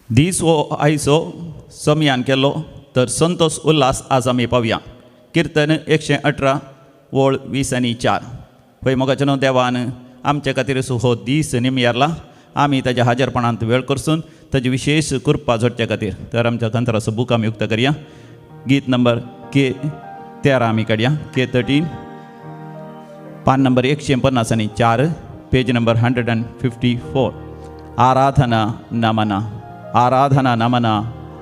दीस हो आयचो समयान केलो तर संतोष उल्हास आज आमी पावया. किर्तन 118 वळ 20 आनी 4. पळय मोगाचे न्हू देवान आमचे खातीर हो दीस निमयारला. आमी ताज्या हाजरपणांत वेळ करसून ताजी विशेष कृपा जोडचे खातीर तर आमच्या कंत्राचो बूक आमी उक्त करया. गीत नंबर के 13 आमी काडया, के 13, पान नंबर 150 आनी 4, पेज नंबर 154. आराधना नमना, आराधना नमना,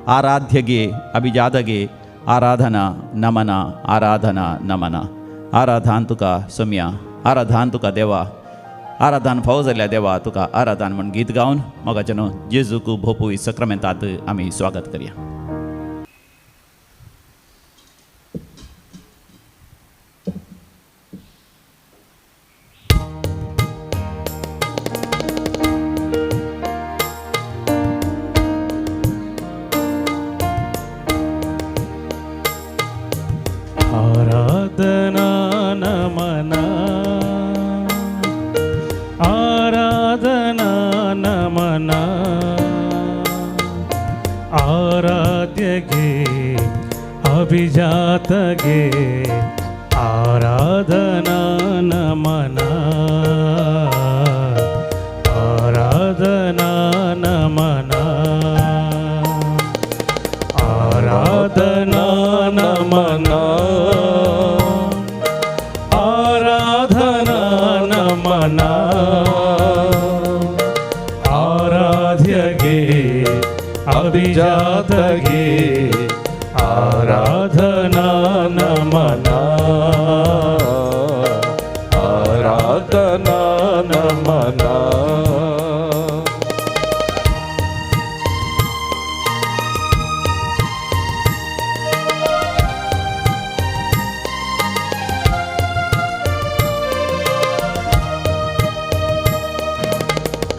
आराध्यगे अभिजादगे, आराधना नमना, आराधना नमना. आराधान तुका सोम्या, आराधान तुका देवा, आराधान फावो जाल्या देवा तुका आराधान म्हण गीत गावन मोगाचे न्हू जेजूक भोपूय सक्रामेंतात आमी स्वागत करया. आराधना नमना, आराधना नमना, आराध्यगे अभिजातगे, आराधना नमना, आराधना नमना, आराधना नमना, आराधना नमना, आराध्यगे अभिजातगे, आराधना नमना, आराधना नमना.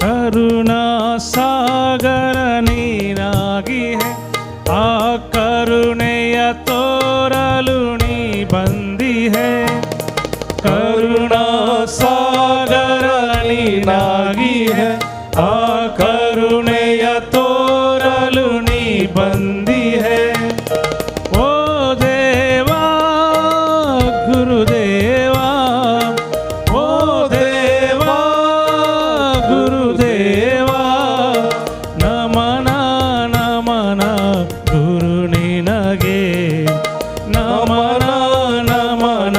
करुणा सागर ನೀನಾಗಿ ಹೇ, ಆ ಕರುಣೆಯ ತೋರಲು ನೀ ಬಂದಿಹೆ. ಕರುಣಾ ಸಾಗರ ನೀನಾಗಿ ಹೇ, ಆ ಕರುಣೆಯ ತೋರಲು ನೀ ಬಂದಿಹೆ. ಓ ದೇವಾ ಗುರುದೇವಾ, ಓ ದೇವಾ ಗುರುದೇವಾ, ನಮನ ನಮನ ಗುರು ನಿನಗೆ, ನಮನ ನಮನ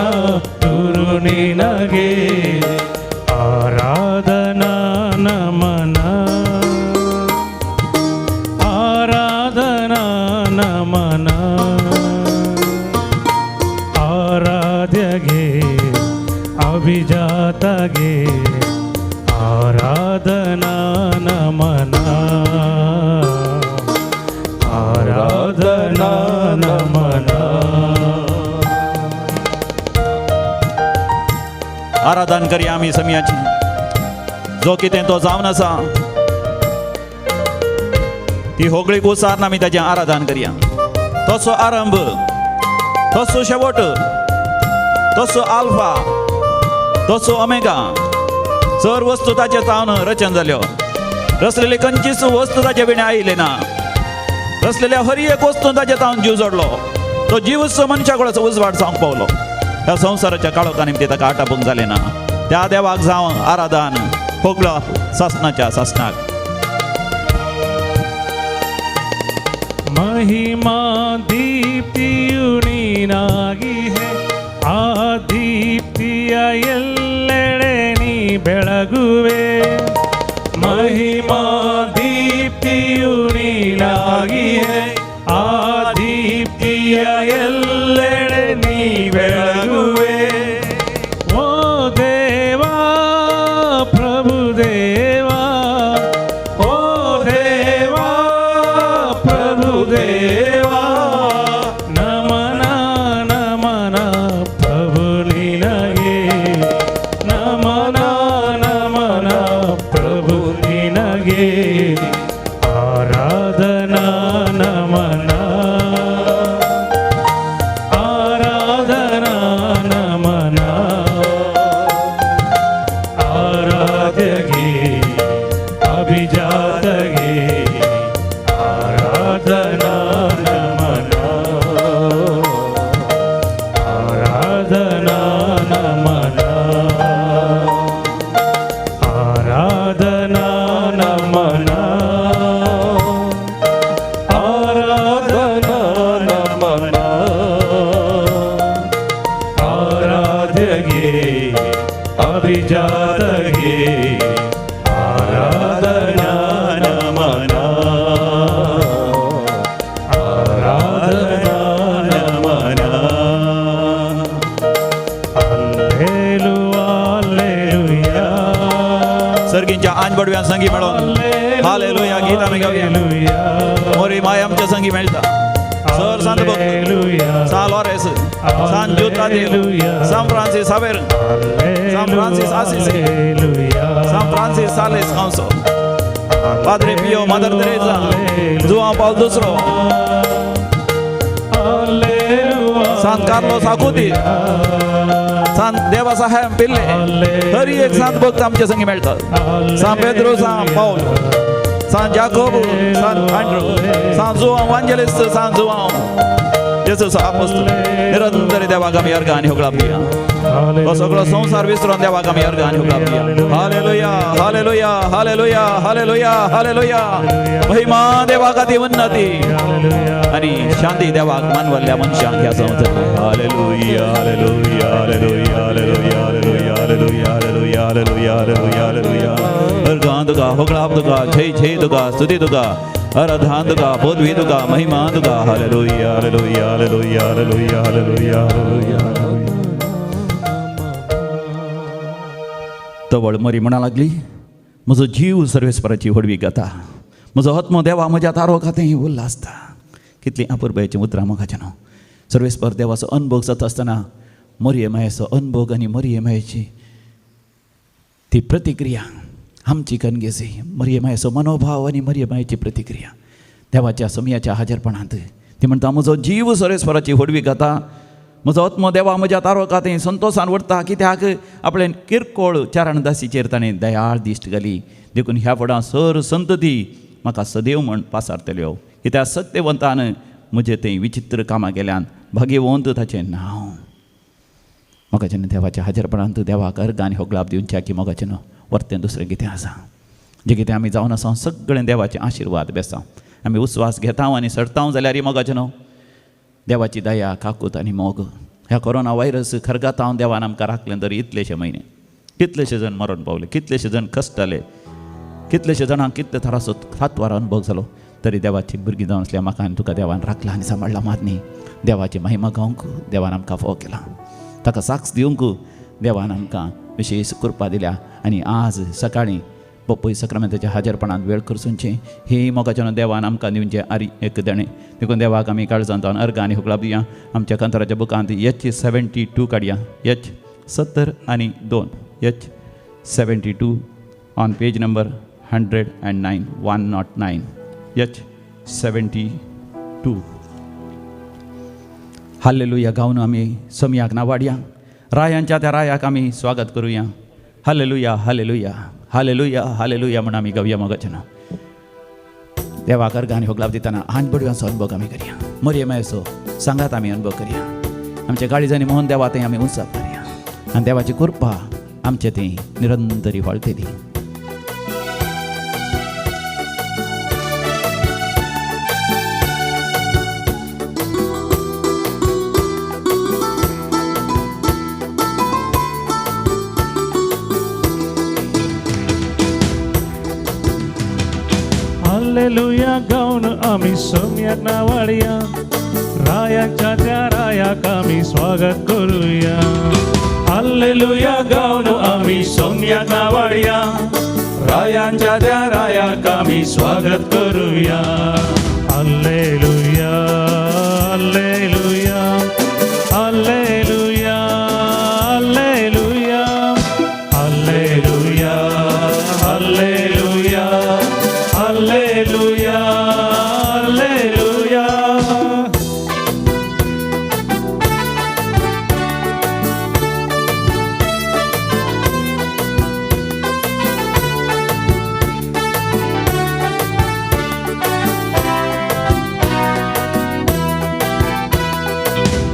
ಗುರು ನಿನಗೆ, ಆರಾಧನಾ ನಮನ, ಆರಾಧನಾ ನಮನ, ಆರಾಧ್ಯಗೆ ಅಭಿಜಾತಗೆ, ಆರಾಧನಾ ನಮನ, ಆರಾಧನಾ ನಮನ. आराधन करया आमी समयाची, जो कितें तो जावन आसा ती होगळी उसार आमी ताजें आराधन करया. तसो आरंभ, तसो शेवट, तसो आल्फा, तसो ओमेगा, चड वस्तू ताचे जावन रचन जाल्यो. रचलेली खंयचीच वस्तू ताचे विणे आयली ना. रचलेल्या हर एक वस्तू ताचे जावन जीव जोडलो. तो जीवच मनशा कुळाचो उजवाड जावंक पावलो. ह्या संवसाराच्या काळोखा निमती ताका आटापूंक जालें ना. त्या देवाक जावन आराधन होगलो सासनाच्या सासनाक. महिमा ದೀಪ್ತಿಯು ನೀನಾಗಿ ಹೇ, ಆ ದೀಪ್ತಿಯ ಎಲ್ಲೆಡೆ ನೀ ಬೆಳಗುವೆ. ಮಹಿಮಾ ದೀಪ್ತಿಯು ನೀನಾಗಿ ಹೇ, ಆ ದೀಪ್ತಿಯ ಎಲ್ಲೆಡೆ ನೀ ಬೆಳಗುವೆ. ಓ ದೇವಾ ಪ್ರಭು ದೇವಾ, ಓ ದೇವಾ ಪ್ರಭು ದೇವಾ, ನಮನ ನಮನ ಪ್ರಭು ನಿನಗೆ, ನಮನ ನಮನ ಪ್ರಭು ನಿನಗೆ, ಆರಾಧನಾ ನಮನ, ಆರಾಧನಾ ನಮನ, ಆರಾಧ್ಯಗೆ ಅಭಿಜಾತಗೆ, बडव्यां संगी मेळोन हालेलुया गीत आमी गावया. मोरी माय आमच्या संगी मेळटा. सर सांत भक्त San Lawrence, San Jude Tadeo, San Francis Xavier, San Francis Assisi, San Francis Sales कांसो, Padre Pio, Mother Teresa, Juan Paul दुसरो, सांत कार्लोस आकुती, सांत देवासाहेब पिल्ले, हर एक सांत भक्त आमच्या संगी मेळटात. San Pedro, San Paul, San Jacob, San Andrew, San Juan Evangelist, San Juan Jesus आपोस्तल. निरंतर देवाक आमी अर्घ आनी होगळाप दिया. हो सगळो संवसार विसरून देवाक आमी अर्घ आनी होगळाप दिया. Hallelujah, hallelujah, hallelujah, hallelujah, hallelujah. महिमा देवाक अति उन्नती आनी शांती देवाक मानवल्ल्या मनशांक ह्या संवसारांत. Hallelujah, hallelujah, hallelujah, hallelujah, hallelujah, hallelujah, hallelujah, hallelujah, hallelujah, hallelujah. अर्घां तुका, होगळाप तुका, जय जय तुका, स्तुती तुका, आराधना तुका, पदवी तुका, महिमा तुका. Hallelujah, hallelujah, hallelujah, hallelujah, hallelujah, hallelujah. तवळ मरी म्हणा लागली, म्हजो जीव सर्वेस्पराची व्हडवीक गाता, म्हजो आत्मो देवा म्हज्या तारो खातें उल्हासता. कितलीं अपुरबायेचीं उतरां मोगाचें न्हू. सर्वेस्पर देवाचो अनभोग जाता आसतना मरये मायेचो अनभोग आनी मरये मायेची ती प्रतिक्रिया आमची कनगेसी, मरये मायेचो मनोभाव आनी मरये मायेची प्रतिक्रिया देवाच्या समयाच्या हाजेरपणांत. ती म्हणटा, म्हजो जीव सर्वेस्पराची व्हडवीक गाता, म्हजो आत्मो देवा म्हज्या तारो खातें संतोसान व्हरता. कित्याक आपणें किरकोळ चारणदासीचेर ताणें दयाळ दिश्ट घाली, देखून ह्या फुडां सर संतती म्हाका सदैव म्हण पासारतल्यो. कित्याक सत्यवंतान म्हजें तें विचित्र कामां केल्यान भाग्यवंत ताचें नांव. मोगाचें देवाच्या हाजेरपणांत देवाक अर्घ आनी होगळाप दिवच्या की मोगाचें न्हू वर्तें दुसरें कितें आसा. जें कितें आमी जावन आसा सगळें देवाचें आशिर्वाद बेसांव. आमी उस्वास घेता आनी सरता जाल्यार मोगाचें न्हू देवाची दया, काकूत आनी मोग. ह्या कोरोना व्हायरस खरगातावन देवान आमकां राखलें तरी इतलेशे म्हयने कितलेशे जण मरण पावले, कितलेशे जण कश्टले, कितलेशे जाणांक कितले थराचो फातवार अनुभव जालो, तरी देवाची भुरगीं जावन आसल्या म्हाका आनी तुका देवान राखला आनी सांबाळ्ळा. मात न्ही देवाची महिमा गावंक देवान आमकां फोव केला, ताका साक्ष दिवंक देवान आमकां विशेश कृपा दिल्या. आनी आज सकाळीं बप्पय सक्रामेंताच्या हाजेरपणांत वेळ करचें ही मोगाच्यान देवान आमकां दिवचें आरी एक देणें. देखून देवाक आमी काळजांत अर्घ आनी हुकलाप दिया. आमच्या कांताराच्या बुकांत H 72 काडया, H 72, H 72 on page number 109, 109, H 72. Hallelujah गावन आमी समयाक नावाडया. रायांच्या त्या रायाक आमी स्वागत करुया. हालेलुया, हालेलुया, हालेलुया, हालेलुया म्हण आमी गावया मोगाचें नांव. देवाक अर्घ आनी होगलाप दितना आन बडव्यांचो अनुभव आमी करया, मरये मायेचो सांगात आमी अनुभव करया. आमच्या काळीजांनी मोहन देवा थंय आमी उत्साह करया आनी देवाची कृपा आमचे थंय निरंतरी व्हाळटली. हालेलुया गावन आमी सोम्याक नावाडया, रायाच्या त्या रायाक आमी स्वागत करुया. हालेलुया गावन आमी सोम्याक नावाडया, रायांच्या त्या रायाक आमी स्वागत करुया. Hallelujah, hallelujah, hallelujah, hallelujah, hallelujah, hallelujah, hallelujah, hallelujah.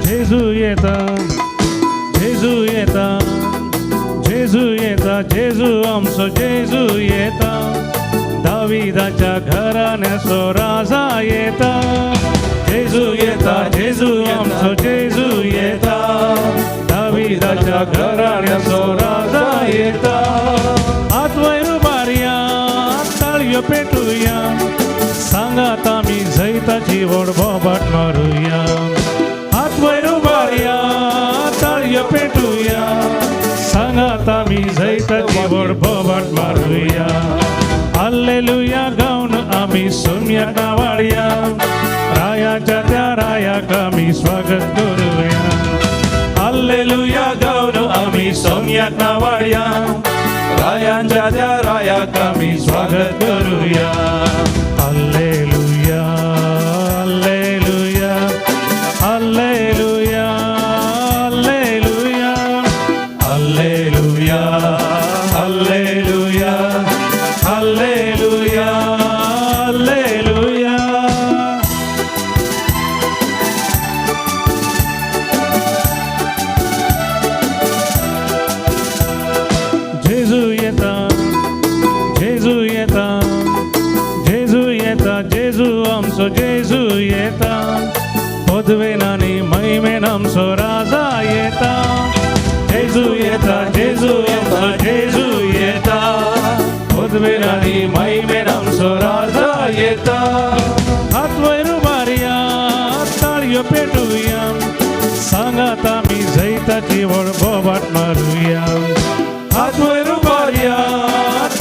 जेजू येता, जेजू येता, जेजू येता, जेजू आमचो जेजू येता, दाविदाच्या घराण्याचो राजा येता. जेजू येता, जेजू आमचो जेजू येता, दाविदाच्या घराण्याचो राजा येता. हात वयर उबारया, ताळयो पेटुया, सांगात आमी जैताची व्हड बोबाट मारुया. हात वयर उबारया, ताळयो पेटुया, सांगात आमी जैताची व्हड बोबाट मारुया. हालेलुया गावन आमी सोम्याक नावाळया, रायाच्या त्या रायाक आमी स्वागत करुया. हालेलुया गावन आमी सोम्याक नावाळया, रायांच्या त्या रायाक आमी स्वागत करुया. Hallelujah, hallelujah, hallelujah, hallelujah. Hallelujah, hallelujah, hallelujah, hallelujah. जेजू येता, जेजू येता, जेजू येता, जेजू आमचो जेजू येता. पदवेन आनी महिमेन आमचो राजा येता. जेजू येता, जेजू आमचो जेजू येता. पदवेन आनी महिमेन आमचो राजा येता. हात वयर उबारया, ताळयो पेटुया, सांगात आमी जैताची व्हड बोबाट मारुया. हात वयर उबारया,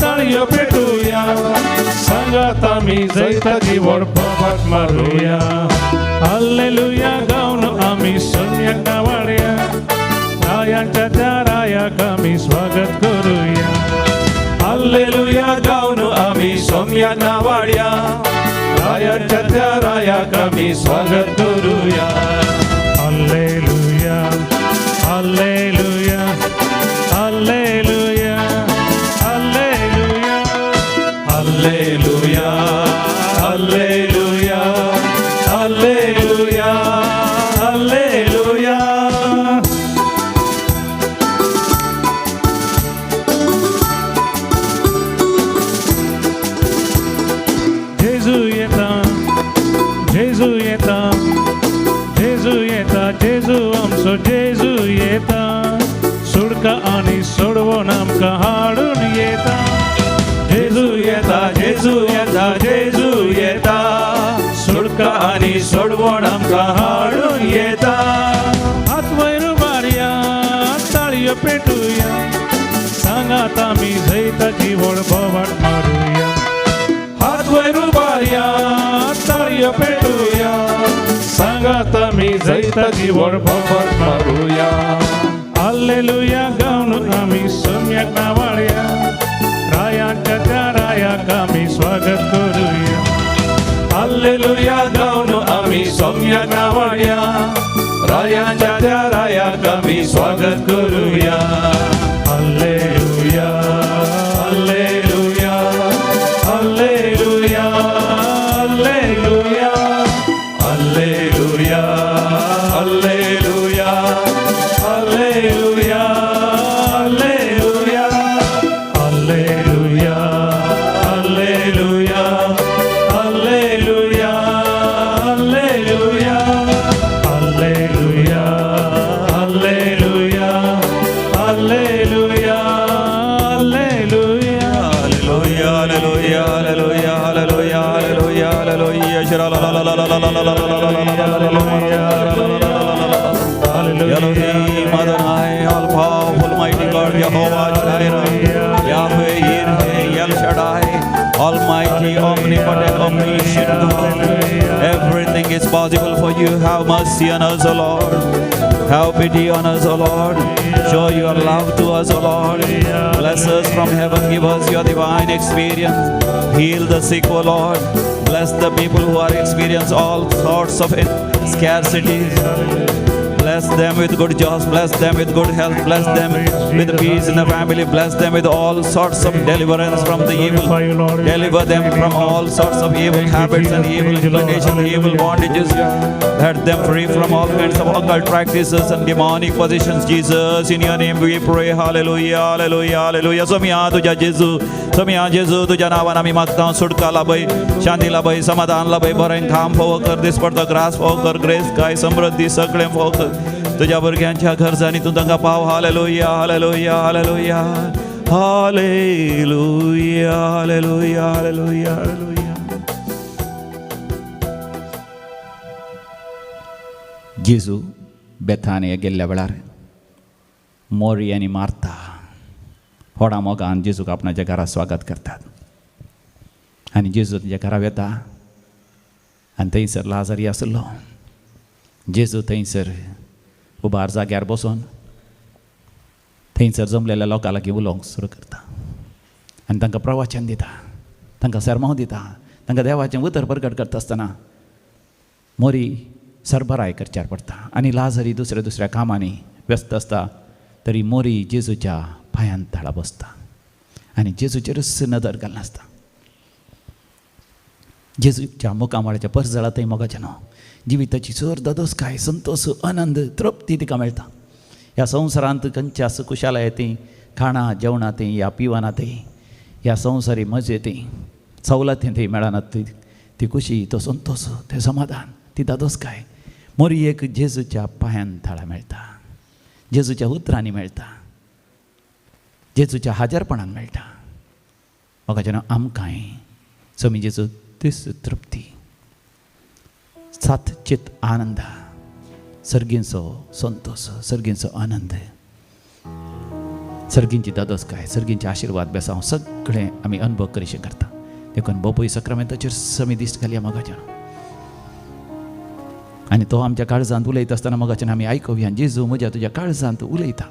ताळयो पेटुया, सांगात आमी जैताची व्हड बोबाट मारुया. हालेलुया गावन आमी सोम्याक नावाळया, रायांच्या त्या रायाक आमी स्वागत करुया. हालेलुया गावन आमी सोम्याक नावाळया, रायांच्या त्या रायाक आमी स्वागत करुया. Hallelujah, hallelujah, hallelujah, hallelujah. Hallelujah, hallelujah, hallelujah, hallelujah. जेजू येता, जेजू येता, जेजू येता, जेजू आमचो जेजू येता. सुडका आनी सोडवून आमकां हाडून येता. जेजू येता, जेजू येता, जेजू येता, सुटका आनी सोडवण आमकां हाडून येता. हात वयर उबारया, ताळयो पेटुया, सांगात आमी जैताची व्हड बोवाट मारुया. हात वयर उबारया, ताळयो पेटुया, सांगात आमी जैताची व्हड बोवाट मारुया. हालेलुया गावन आमी सोम्याक नावाळया, रायांच्या त्या रायाक आमी स्वागत करुया. हालेलुया गावन आमी सोम्याक नावाळया, रायांच्या त्या रायाक आमी स्वागत करुया. Hallelujah, hallelujah, hallelujah, hallelujah, hallelujah, hallelujah, hallelujah, hallelujah. Hallelujah, hallelujah, hallelujah, hallelujah. Hallelujah, hallelujah, hallelujah, hallelujah. Hallelujah, hallelujah, hallelujah, hallelujah, hallelujah, hallelujah. Shira la la la la la la la la la la la la la la la. Elohim Adonai, all powerful, mighty God, Jehovah Jireh, Yahweh, Yireh, El Shaddai, Almighty, omnipotent, omniscient God. Everything is possible for you. Have mercy on us, O Lord. Have pity on us, O Lord. Show your love to us, O Lord. Bless us from heaven. Give us your divine experience. Heal the sick, O Lord. Bless the people who are experiencing all sorts of scarcities. Bless them with good jobs, bless them with good health, bless them with peace in the family, bless them with all sorts of deliverance from the evil. Deliver them from all sorts of evil habits and evil inclinations, evil bondages. Let them free from all kinds of occult practices and demonic possessions. Jesus, in your name we pray. Hallelujah, hallelujah, hallelujah. Somaiya तुझ्या जेजू, सोमया जेजू, तुझ्या नावान आमी मागता. सुटका लाभय, शांती लाभय, समाधान लाभय, बरें काम फावो कर, दिसपडतो ग्रास फावो कर, ग्रेस काय समृद्धी सगळें फावो कर. तुझ्या भुरग्यांच्या गरजांनी तूं तांकां पाव. Hallelujah, hallelujah, hallelujah, hallelujah, hallelujah, hallelujah, hallelujah. जेजू बेथानिया गेल्ल्या वेळार मोरी आनी मार्ता व्हडा मोगान जेजूक आपणाच्या घरा स्वागत करतात. आनी जेजू तेंच्या घरा वेता आनी थंयसर लाजारी आसलो. जेजू थंयसर उबार जाग्यार बसोन थंयसर जमलेल्या लोकां लागीं उलोवंक सुरू करता आनी तांकां प्रवचन दिता, तांकां सरमांव दिता, तांकां देवाचें उतर प्रगट करता आसतना मोरी सरबराय करच्यार पडटा आनी लाजारी दुसऱ्या दुसऱ्या कामांनी व्यस्त आसता. तरी मोरी जेजूच्या पांयांत थळा बसता आनी जेजूचेरच नदर घालनासता. जेजूच्या मुखामळाच्या परजळा थंय मोगाचें न्हू जिविताची चड ददोसकाय, संतोश, आनंद, तृप्ती तिका मेळटा. ह्या संवसारांत खंयच्या खुशालाय ती खाणां जेवणां ती ह्या पिवना ती ह्या संवसारी मजे ती सवलती थंय मेळना ती खुशी, तो संतोश, तें समाधान, ती दादोसकाय मोरयेक जेजूच्या पांयान थळा मेळटा, जेजूच्या उतरांनी मेळटा, जेजूच्या हाजरपणान मेळटा. म्हाका जेन्ना आमकांय स्वामी जेजू तीच तृप्ती, सात चित आनंद, सर्गींचो संतोश, सर्गींचो आनंद, सर्गींची दादोसकाय, सर्गींचे आशिर्वाद बेसांव सगळें आमी अनुभव करीशें करता. देखून बोपय सक्रामेंताचेर समी दिश्ट घालया मोगाच्यान आनी तो आमच्या काळजांत उलयता आसतना मोगाच्यान आमी आयकुया, जेजू म्हज्या तुज्या काळजांत उलयता.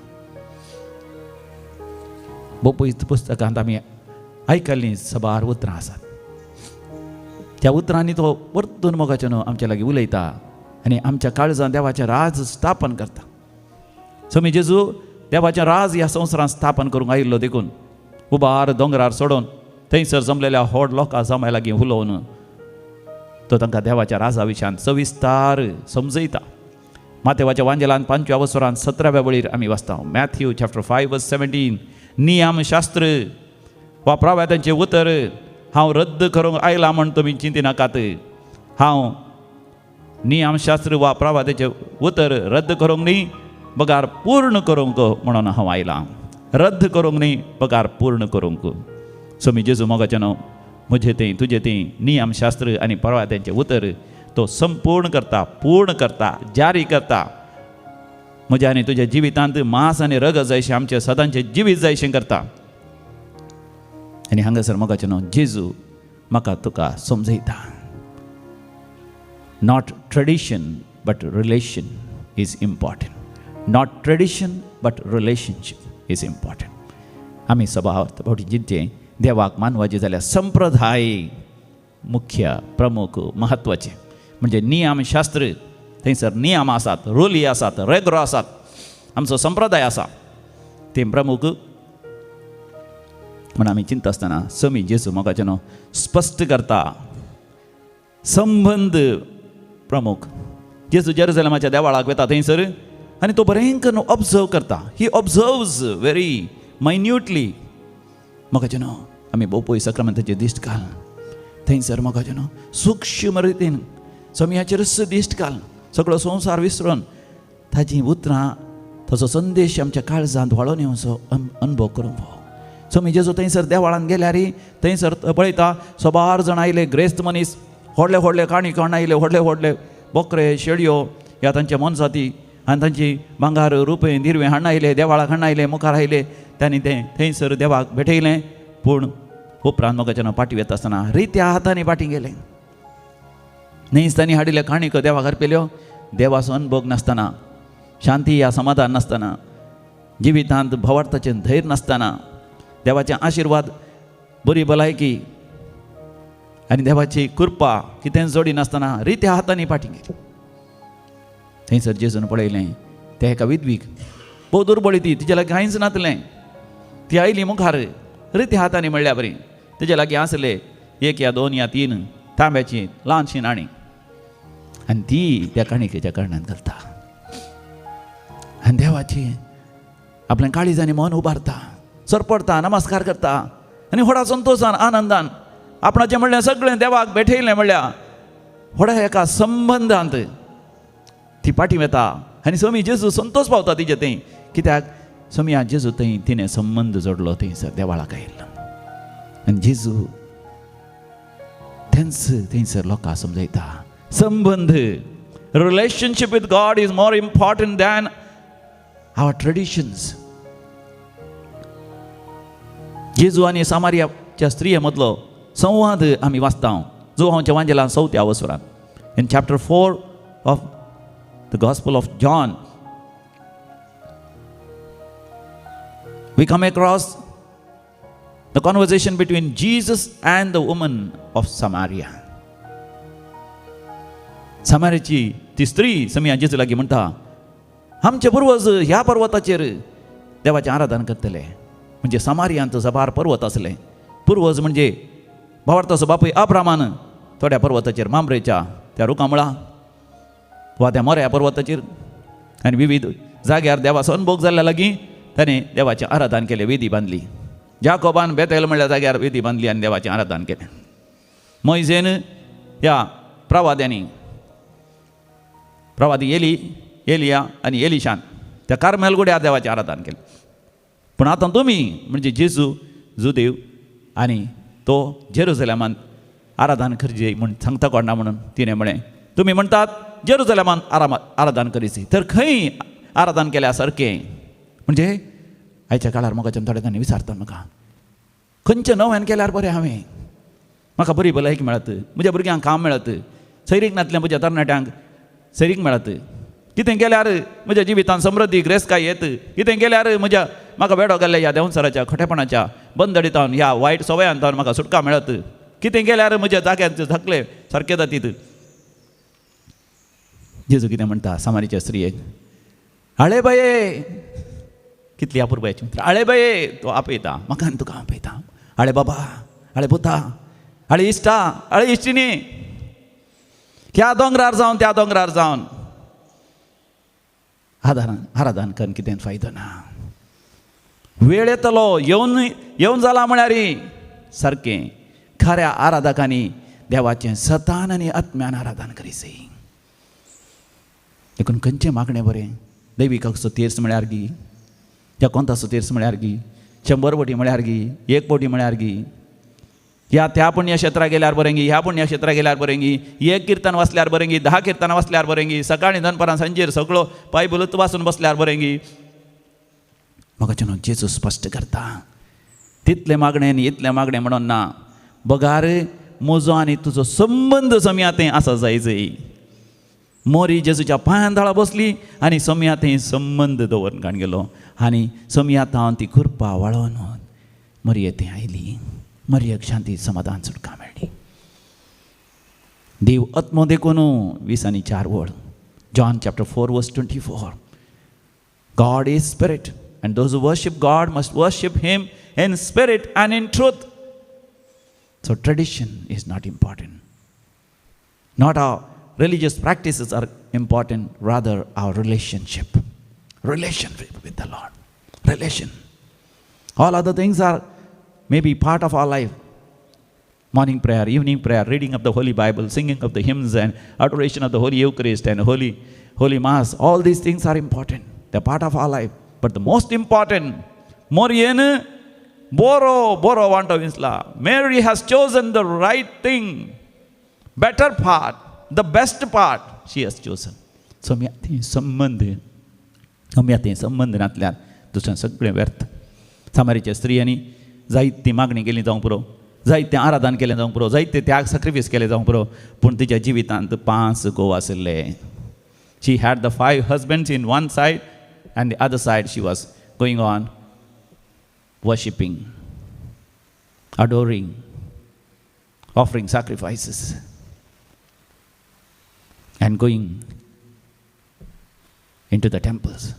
बोपय पुस्तकांत आमी आयकल्लीं सबार उतरां आसात. त्या उतरांनी तो परतून मोगाच्यान आमच्या लागीं उलयता आनी आमच्या काळजांत देवाचें राज स्थापन करता. स्वामी जेजू देवाचें राज ह्या संवसारांत स्थापन करूंक आयिल्लो देखून उबार दोंगरार सोडून थंयसर जमलेल्या व्हड लोकां जमाय लागीं उलोवन तो तांकां देवाच्या राजा विशयान सविस्तार समजयता. मातेवाच्या वांजेलान 5व्या वसरान 17व्या वळीर आमी वाचता, मॅथ्यू चॅप्टर 5 वर्स 17, नियमशास्त्र वा प्रवाद्यांचें उतर हांव रद्द करूंक आयला म्हण तुमी चिंतिनाकात. हांव नियमशास्त्र वा प्रवाद्याचें उतर रद्द करूंक न्ही बगार पूर्ण करूंक म्हणून हांव आयलां. रद्द करूंक न्ही बगार पूर्ण करूंक. स्वामी जेजू मोगाचें न्हू म्हजें तें तुजें तें नियमशास्त्र आनी प्रवाद्यांचें उतर तो संपूर्ण करता, पूर्ण करता, जारी करता. म्हज्या आनी तुज्या जिवितांत मांस आनी रगत जायशें आमचें सदांचें जिवीत जायशें करता. आनी हांगासर मोगाचें न्हू जेजू म्हाका तुका समजयता, not tradition but relation is important. Not tradition but relationship is important. आमी सभाव फावटी जितें देवाक मानवाचें जाल्यार संप्रदाय मुख्य प्रमुख म्हत्वाचें म्हणजे नियमशास्त्र. थंयसर नियम आसात, रुली आसात, रेगरो आसात, आमचो संप्रदाय आसा तें प्रमुख म्हण आमी चिंता आसतना स्वामी जेजू मोगाचें न्हू स्पश्ट करता संबंद प्रमुख. जेजू जेरुजलेमाच्या देवाळाक वता थंयसर आनी तो बरें करून ऑब्जर्व करता. ही ऑब्जर्व्स व्हेरी मायन्युटली. मोगाचें न्हू आमी बोपय सक्रामेंताचेर दिश्ट घाल थंयसर मोगाचें न्हू सूक्ष्म रितीन स्वामीचेरच दिश्ट घाल, सगळो संवसार विसरून ताजीं उतरां ताचो संदेश आमच्या काळजांत व्हाळोन येवचो अनुभव करूंक फावो. स्वामी जेजू थंयसर देवाळांत गेल्यार थंयसर पळयता सबार जाण आयले, ग्रेस्त मनीस, व्हडले व्हडले काणी कोण आयले, व्हडले व्हडले बोकरे शेळयो ह्या तांचे मोनजाती आनी तांची भांगार रुपें दिरवें हाडून आयले, देवाळाक हाडून आयले, मुखार आयले. तांणी तें थंयसर देवाक भेटयलें. पूण उपरांत मोगाच्यान पाटी वता आसतना रित्या हातांनी पाटी गेले. न्हंयच तांणी हाडिल्ले काणयो देवाक अर्पिल्यो. देवाचो अनुभोग नासतना, शांती या समाधान नासतना, जिवितांत भवार्थाचें धैर्य नासतना, देवाचे आशिर्वाद, बरी भलायकी आनी देवाची कृपा कितें जोडी नासतना रित्या हातांनी पाटी गेली. थंयसर जेजून पळयलें त्या एका विधवीक भोव दुर्बळी ती, तिच्या लागीं कांयच नासलें. ती आयली मुखार रित्या हातांनी म्हणल्या बरी. तिच्या लागीं आसले 1 या 2 या 3 तांब्याची ल्हानशी नाणी आनी ती त्या काणिकेच्या कारणान घालता आनी देवाची आपलें काळीज आनी मन उबारता, सरपडता, नमस्कार करता आनी व्हडा संतोशान आनंदान आपणाचें म्हणल्यार सगळें देवाक भेटयलें म्हणल्यार व्हडा एका संबंदांत ती पाटी वता आनी स्वामी जेजू संतोश पावता तिचे थंय. कित्याक स्वामी जेजू थंय तिणें संबंद जोडलो थंयसर देवाळाक आयिल्लो आनी जेजू तेंच थंयसर लोकांक समजयता संबंद, relationship with God is more important than our traditions. जेजू आनी सामारियाच्या स्त्रिये मदलो संवाद आमी वाचता जुवांवच्या वांजेला चवथ्या अवसरान. In chapter 4 of the gospel of John we come across the conversation between Jesus and the woman of Samaria. समारियाची ती स्त्री समिया जेजू लागीं म्हणटा, आमचे पुर्वज ह्या पर्वताचेर देवाचें आराधन करतले. म्हणजे समारियांत सबार पर्वत आसले. पुर्वज म्हणजे भावार्थाचो बापूय अब्रामान थोड्या पर्वताचेर मामरेच्या त्या रुखामुळा वा त्या मोऱ्या पर्वताचेर आनी विविध जाग्यार देवाचो अनभोग जाल्ल्या लागीं ताणें देवाचें आराधन केलें, वेदी बांदली. जाकोबान बेतेल म्हणल्या जाग्यार वेदी बांदली आनी देवाचें आराधन केलें. मोयजेन ह्या प्रवाद्यांनी, प्रवादी एली, एलिया आनी एलिशान त्या कार्मेल गुड्यार देवाचें आराधन केलें. पूण आतां तुमी म्हणजे जेजू जुदेव आनी तो जेरुजलेमान आराधन करचें म्हूण सांगता कोणा म्हणून तिणें म्हळें, तुमी म्हणटात जेरुजलेमान आराधन करीची, तर खंय आराधन केल्या सारकें? म्हणजे आयच्या काळार म्हाका थोड्या जाणांनी विचारता म्हाका, खंयचें नव्यान केल्यार बरें, हांवें म्हाका बरी भलायकी मेळत, म्हज्या भुरग्यांक काम मेळत, सैरीक नातलें म्हज्या तरणाट्यांक सैरीक मेळत, कितें केल्यार म्हज्या जिवितांत समृद्धी ग्रेसकाय येत, कितें केल्यार म्हज्या म्हाका वेडो गेल्ल्या ह्या देंवचाराच्या खोटेपणाच्या बंदडीतावन ह्या वायट सवयांतावन म्हाका सुटका मेळत, कितें केल्यार म्हज्या जाग्यांचे धाकले सारके जातीत. जेजू कितें म्हणटा समारीच्या स्त्रियेक, आळे बाये, कितली अपुरबायेची उतरां, आळे बाये, तो आपयता म्हाका आनी तुका आपयता, आळे बाबा, आळे पुता, आळे इश्टा, आळे इश्टिणी, ह्या दोंगरार जावन त्या दोंगरार जावन आराधन करून कितें फायदो ना. वेळ येतलो, येवन येवन जाला म्हळ्यार सारकें खऱ्या आराधकांनी देवाचें सतान आनी आत्म्यान आराधन करीसे. देखून खंयचें मागणें बरें, दैविकाचो तीर्थ म्हळ्यार गी, जकोंताचो तीर्थ म्हळ्यार गी, 100 पटी म्हळ्यार गी, 1 पटी म्हळ्यार गी, ह्या त्या पुण्यक्षेत्रां गेल्यार बरें गी, ह्या पुण्यक्षेत्रां गेल्यार बरें गी, 1 किर्तन वाचल्यार बरें गी, 10 किर्तनां वाचल्यार बरें गी, सकाळीं दनपारां सांजेर सगळो बायबलूच वाचून बसल्यार बरें गी. म्हाका चेनो जेजू स्पश्ट करता, तितलें मागणें आनी इतलें मागणें म्हणून ना, बगार म्हजो आनी तुजो संबंद सम्या तें आसा जाय जय. मोरी जेजूच्या पांयान दाळा बसली आनी सम्या थंय संबंद दवरून काण गेलो आनी सम्या हांव ती कृपा वाळोवन मरिये थंय आयली, मरियेक शांती समाधान सुटका मेळ्ळी. देव आत्मो देखून 20 आनी 4 वळ, John chapter 4 verse 24, God is spirit and those who worship God must worship him in spirit and in truth. So tradition is not important, not our religious practices are important, rather our relationship, relationship with the Lord, relation. All other things are maybe part of our life. Morning prayer, evening prayer, reading of the Holy Bible, singing of the hymns and adoration of the Holy Eucharist and Holy Mass, all these things are important. They're part of our life. But the most important, Moriyen Boro Boro Vanto Vinsla, Mary has chosen the right thing, better part, the best part she has chosen. So मी ते संबंध, आमी आतां संबंद नातल्यार दुसरें सगळें व्यर्थ. सामारीच्या स्त्रियांनी जायती मागणी केली जावंक पुरो, जायतें आराधन केलें जावंक पुरो, जायते त्याग सॅक्रिफायस केले जावंक पुरो, पूण तिच्या जिवितांत 5 घोव आशिल्ले. She had the 5 husbands in one side and the other side she was going on worshipping, adoring, offering sacrifices and going into the temples.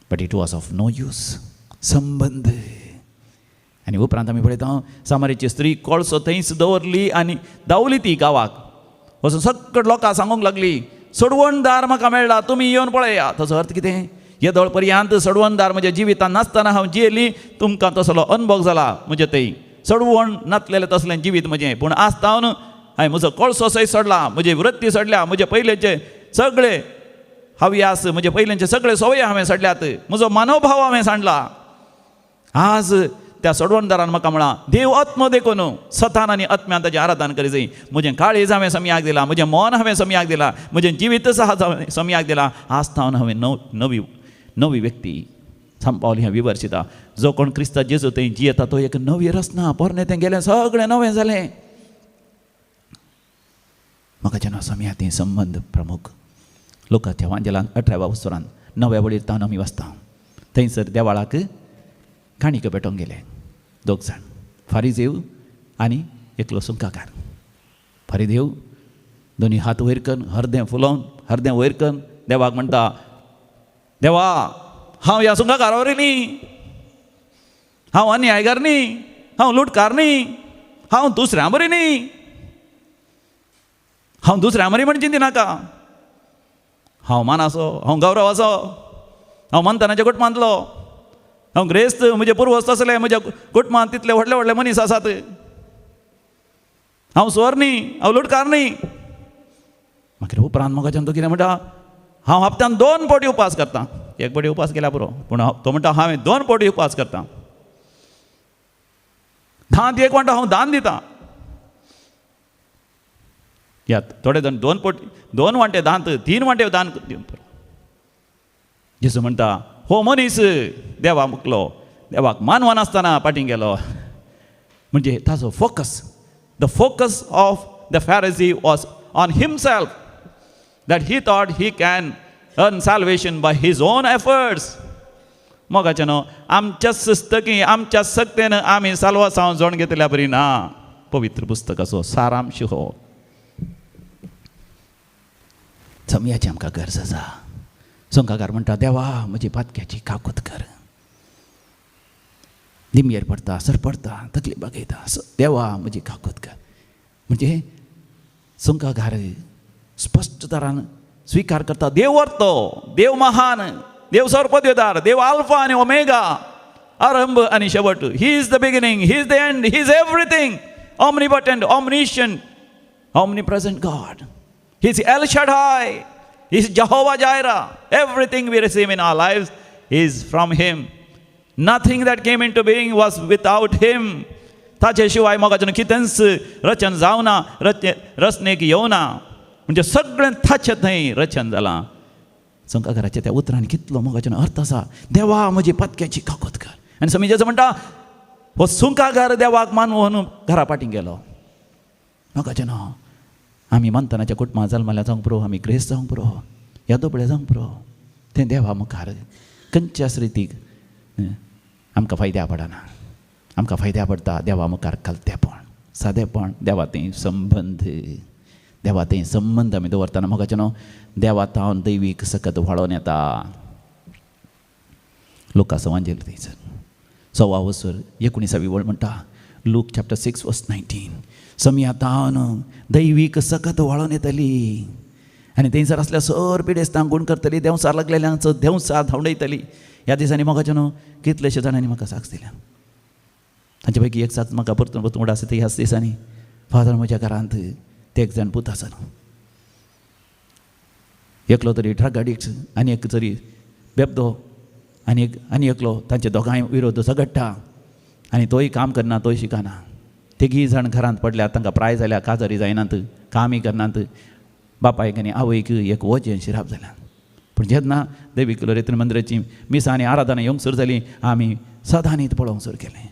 But it was of no use. संबंध. आनी उपरांत आमी पळयता सामारीची स्त्री कोळसो थंयच दवरली आनी धांवली ती गांवाक वचून सगळ्या लोकांक सांगूंक लागली, सोडवणदार म्हाका मेळ्ळा, तुमी येवन पळया. ताचो अर्थ कितें? येदोळ पर्यंत सोडवणदार म्हज्या जिवितांत नासतना हांव जियेली, तुमकां तसलो अनुभव जाला म्हजे थंय सोडवण नासलेलें तसलें जिवीत म्हजें. पूण आज तावन हांवें म्हजो कोळसो सयत सोडला, म्हजी वृत्ती सोडल्या, म्हजे पयलेचे सगळे हव्यास, म्हजे पयलेचे सगळे संवय हांवें सोडल्यात, म्हजो मनोभाव हांवें सांडला. आज त्या सोडवणदारान म्हाका म्हळां, देव आत्मो देखून सतान आनी आत्म्यान ताचें आराधन करी जाय. म्हजें काळीज हांवें सम्याक दिलां, म्हजें मन हांवें सम्याक दिलां, म्हजें जिवीत हांवें सम्याक दिलां. आज तावन हांवें नवी नवी व्यक्ती संत पावल हें विवर्शिता, जो कोण क्रिस्ता जेजू थंय जियेता तो एक नवी रचना, पोरणें तें गेलें सगळें नवें जालें. म्हाका जेन्ना समिया थंय संबंद प्रमुख लोकांच्या वांजेलान 18व्या वसरान 9व्या वळीर तावन आमी वाचता. थंयसर देवाळाक काणिको पेटोवंक गेले दोग जाण, फारीदेव आनी एकलो सुंकाकार. फारीदेव दोनी हात वयर करून हरदें फुलोवन हरदें वयर करून देवाक म्हणटा, देवा हांव ह्या सुंकाकारा वरी न्ही, हांव अन्यायकार न्ही, हांव लुटकार न्ही, हांव दुसऱ्यां बरी न्ही, हांव दुसऱ्यां बरी म्हण चिंती नाका, हांव मानासो, हांव गौरव आसो, हांव मंतनाच्या कुटुंबांतलो, हांव ग्रेस्त, म्हजे पुर्वज तसले, म्हज्या कुटुंबांत तितले व्हडले व्हडले मनीस आसात, हांव चोर न्ही, हांव लुटकार न्ही. मागीर उपरांत म्हाका तो कितें म्हणटा, हांव हप्त्यान 2 पटी उपास करता. 1 पटी उपास केल्यार पुरो, पूण तो म्हणटा हांवें 2 पटी उपास करता. धांत 1 म्हणटा हांव दान दिता. या थोडे जाण 2 पटी 2 वांटे दांत 3 वांटे दान दिवन पुरो. जेजू म्हणटा हो मनीस देवा मुकलो, देवाक मानवन आसतना फाटीं गेलो. म्हणजे ताजो focus, the focus of the Pharisee was on himself, that he thought he can earn salvation by his own efforts. मोगाचें न्हू आमच्या सुस्तकी आमच्या सक्तेन आमी साल्वासांव जोड घेतल्या बरी ना. पवित्र पुस्तकाचो सारांश हो. समयाची आमकां गरज आसा. संकाकार म्हणटा देवा म्हजी पातक्याची काकूत कर. दिमयेर पडटा, सरपडटा, तकली बागयता, देवा म्हजी काकूत कर. म्हणजे संकाकार स्पश्ट तरान स्वीकार करता देव वर्तो, देव महान, देव सर्वपदवीधार, देव आल्फा आनी ओमेगा, आरंभ आनी शेवट. He is the beginning, he is the end, he is everything, omnipotent, omniscient, omnipresent God. He is El Shaddai, he is Jehovah Jireh. Everything we receive in our life is from him. Nothing that came into being was without him. ताचे शिवाय मोगाचें कितेंच रचन जावना, रचनेक येवना. म्हणजे सगळें ताचे थंय रचन जालां. संकाकाराच्या त्या उतरान कितलो मोगाचो अर्थ आसा. देवा म्हजी पातक्याची काकूत कर. आनी समी जेजू म्हणटा हो सुंकाकार देवाक मानवून घरा फाटीं गेलो. मोगाचें न्हू आमी मंतनाच्या कुटुंबां जल्मल्या जावंक पुरो, आमी ग्रेस्त जावंक पुरो, ह्या दुबळे जावंक पुरो, तें देवा मुखार खंयच्याच रितीक आमकां फायद्या पडना. आमकां फायद्या पडटा देवा मुखार कलतेपण, सादेपण, देवा थंय संबंद, देवा थंय संबंद आमी दवरतना मोगाचें न्हू देवा तावन दैवीक सकत व्हाळोन येता. लुकास वांजेल थंयसर 1.25 वसर 19वी वळ म्हणटा, लूक चॅप्टर 6 वर्स 19, समया तावन दैवीक सकत व्हाळोन येतली आनी थंयसर आसल्या सर पिडेस्तांक गूण करतली, देंवसार लागलेल्यांचो देंवसार धांवडयतली. ह्या दिसांनी मोगाचें न्हू कितलेशे जाणांनी म्हाका साक्ष दिल्या. तांचे पैकी एक साक्ष म्हाका परतून परतून उडा आसा ते ह्याच दिसांनी, फादर म्हज्या घरांत ते एक जाण पूत आसा, एकलो तरी ड्रग एडिक्ट आनी एक तरी बेबदो आनी एक आनी एकलो, तांचे दोगांय विरोध झगडटा आनी तोय काम करना, तोय शिकना. तेगीय जाण घरांत पडल्या, तांकां प्राय जाल्या, काजारी जायनात, कामय करनात. बापायक आनी आवयक एक वजें शिराप जाल्या. पूण जेन्ना देवी कुलोरेत्र मंदिराची मिसां आनी आराधना येवंक सुरू जाली, आमी सदांनीत पळोवंक सुरू केलें.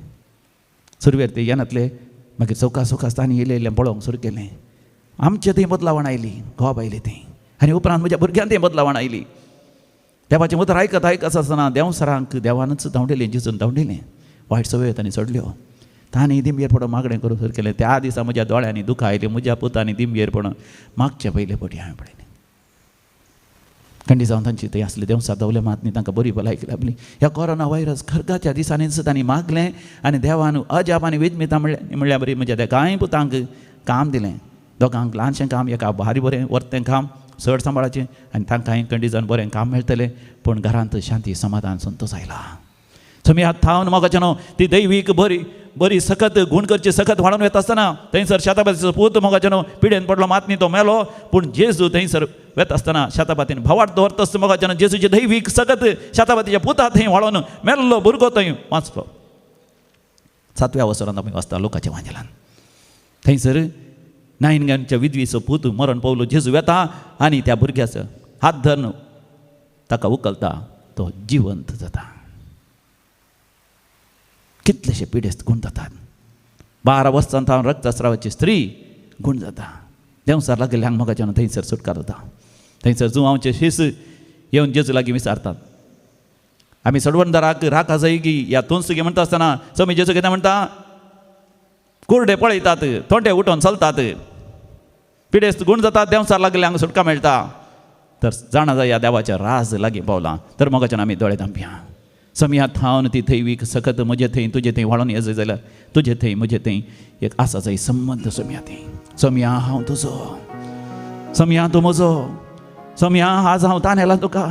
सुरवेर ते येनातले, मागीर चौका चौकास तांणी येयलें येयलें पळोवंक सुरू केलें. आमचे थंय बदलावण आयली, घोव आयली थंय, आनी उपरांत म्हज्या भुरग्यान थंय बदलावण आयली. देवाचें उतर आयकत आयकत आसतना देंवसरांक देवानूच धांवडयलें, जेजून धांवडयलें. वायट सवय तांणी सोडल्यो. तांणी दिमयेर पडून मागणें करूंक सुरू केलें. त्या दिसा म्हज्या दोळ्यांनी दुखां आयलीं. म्हज्या पुतांनी दिमयेर पडून मागचे पयले पटी हांवें पळयलें. खंडी जावन तांची थंय आसली देंवसार धांवले मात न्ही, तांकां बरी भलायकी लाबली. ह्या कोरोना व्हायरस खरगाच्या दिसांनीच तांणी मागलें आनी देवान अजाप आनी विजमिता म्हणल्या बरी म्हज्या त्या कांय पुतांक काम दिलें. दोगांक ल्हानशें काम, एका भारी बरें वर्तें काम चड सांबाळाचें, आनी तांकां खंडी जावन बरें काम मेळटलें. पूण घरांत शांती समाधान संतोष आयला. समी हात थावन मोगाचें न्हू ती दैवीक बरी बरी सकत गूण करची सकत वाडोवन वता आसतना थंयसर शेताबातीचो पूत मोगाचें न्हू पिडेन पडलो, मात न्ही तो मेलो. पूण जेजू थंयसर वता आसतना शेताबातीन भावार्थ दवरता आसतना मोगाचें न्हू जेजूची दैवीक सकत शेताबातीच्या पुता थंय वाडोवन मेल्लो भुरगो थंय वाचलो. 7व्या वसरांत आमी वाचता लोकाच्या वांजेलान थंयसर नायनगांच्या विधवीचो पूत मरण पावलो. जेजू वेता आनी त्या भुरग्याचो हात धरून ताका उखलता, तो जिवंत जाता. कितलेशे पिडेस्त गूण जातात. 12 वर्सां थावन रक्तस्रावाची स्त्री गूण जाता. देंवसार लागिल्ल्यांक मोगाच्यान थंयसर सुटकार जाता. थंयसर जुवांवचे शीस येवन जेजू लागीं विचारतात, आमी सडवणदाराक राख आसाय की या तूंच गे म्हणटा आसतना स्वामी जेजू कितें म्हणटा, कुरडे पळयतात, तोंडे उठोवन चलतात, पिडेस्त गूण जातात, देंवसार लागिल्ल्यांक सुटका मेळटा. तर जाणा जाय ह्या देवाच्या राज लागीं पावलां. तर मोगाच्यान आमी दोळे धांपया. समया थावन ती थंय वीक सकत म्हजे थंय तुजे थंय व्हाळोन येज जाल्यार तुजे थंय म्हजे थंय एक आसा जाय संबंद सोम्या थंय. सोम्या हांव तुजो, सोम्या तूं म्हजो, सोम्या आज हांव तानेलां तुका,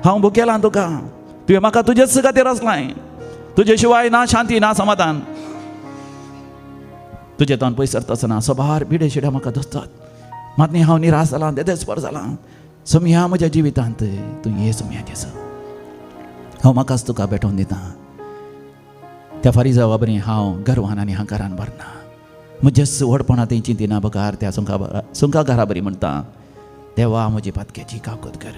हांव भुकेलां तुका, तुवें म्हाका तुजेच खातीर आसलाय, तुजे शिवाय ना शांती ना समाधान. तुजे तावन पयस सरता आसतना सबार बिडे शिड्या म्हाका दसतात, मात न्ही हांव निराश जालां, देदेस्पर जालां. सोम्या म्हज्या जिवितांत तूं ये सोम्या जेजू, हांव म्हाकाच तुका भेटोवन दितां. त्या फारीजावा बरी हांव गर्वान आनी हंकारान भरना, म्हजेच व्हडपणा थंय चिंतिना बगार त्या सुंकाघरा बरी म्हणटा, देवा म्हजी पातक्याची काकूत कर.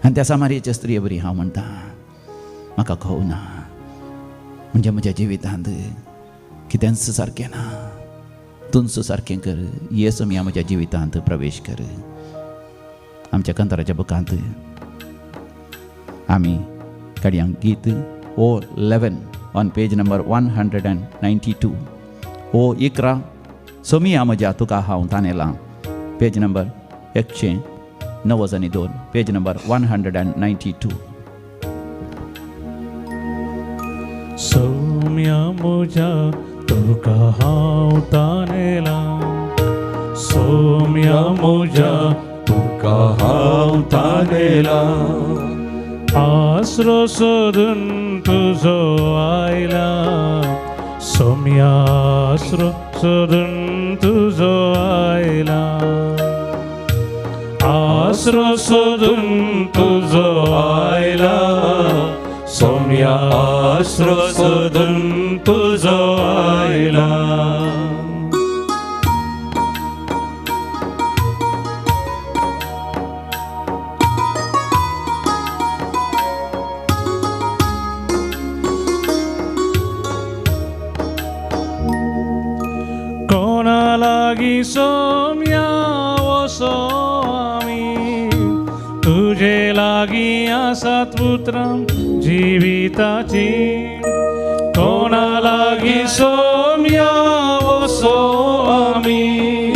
आनी त्या सामारियाच्या स्त्रिये बरी हांव म्हणटा, म्हाका घोव ना, म्हणजे म्हज्या जिवितांत कितेंच सारकें ना, तूंच सारकें कर, ये सोम्या म्हज्या जिवितांत प्रवेश कर. आमच्या कंताराच्या बुकांत आमी काडया गीत O 11 on page number 192. ओ 11 सोमिया म्हज्या तुका हांव तानेलां, पेज नंबर 192, पेज नंबर 192. सोम्या म्हज्या तुका हांव तानेलां, सोम्या म्हज्या तुका हांव तानेलां, आसरो सोदून तुजो आयला, सोम्या आसरो सोदून तुजो आयला, आसरो सोदून तुजो आयला, सोम्या आसरो सोदून तुजो आयला. कोणा लागीं सोम्या वसो आमी, तुजे लागीं आसात उतरां जिविताची. कोणा लागीं सोम्या वसो आमी,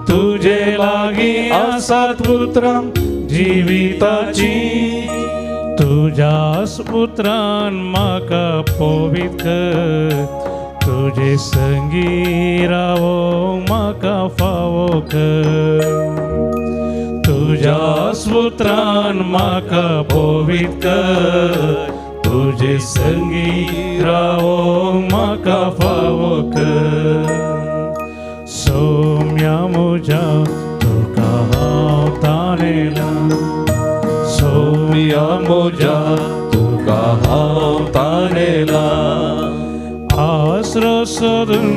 तुजे लागीं आसात उतरां जिविताची. तुज्याच उतरान म्हाका पवित्र कर, तुजे संगी रावो म्हाका फावो कर, तुज्याच उतरान म्हाका पवित्र कर, तुजे संगी रावो म्हाका फावो कर. सोम्या म्हज्या तुका हांव तानेलां, सोम्या म्हज्या तुका हांव तानेलां, आसरो सोदून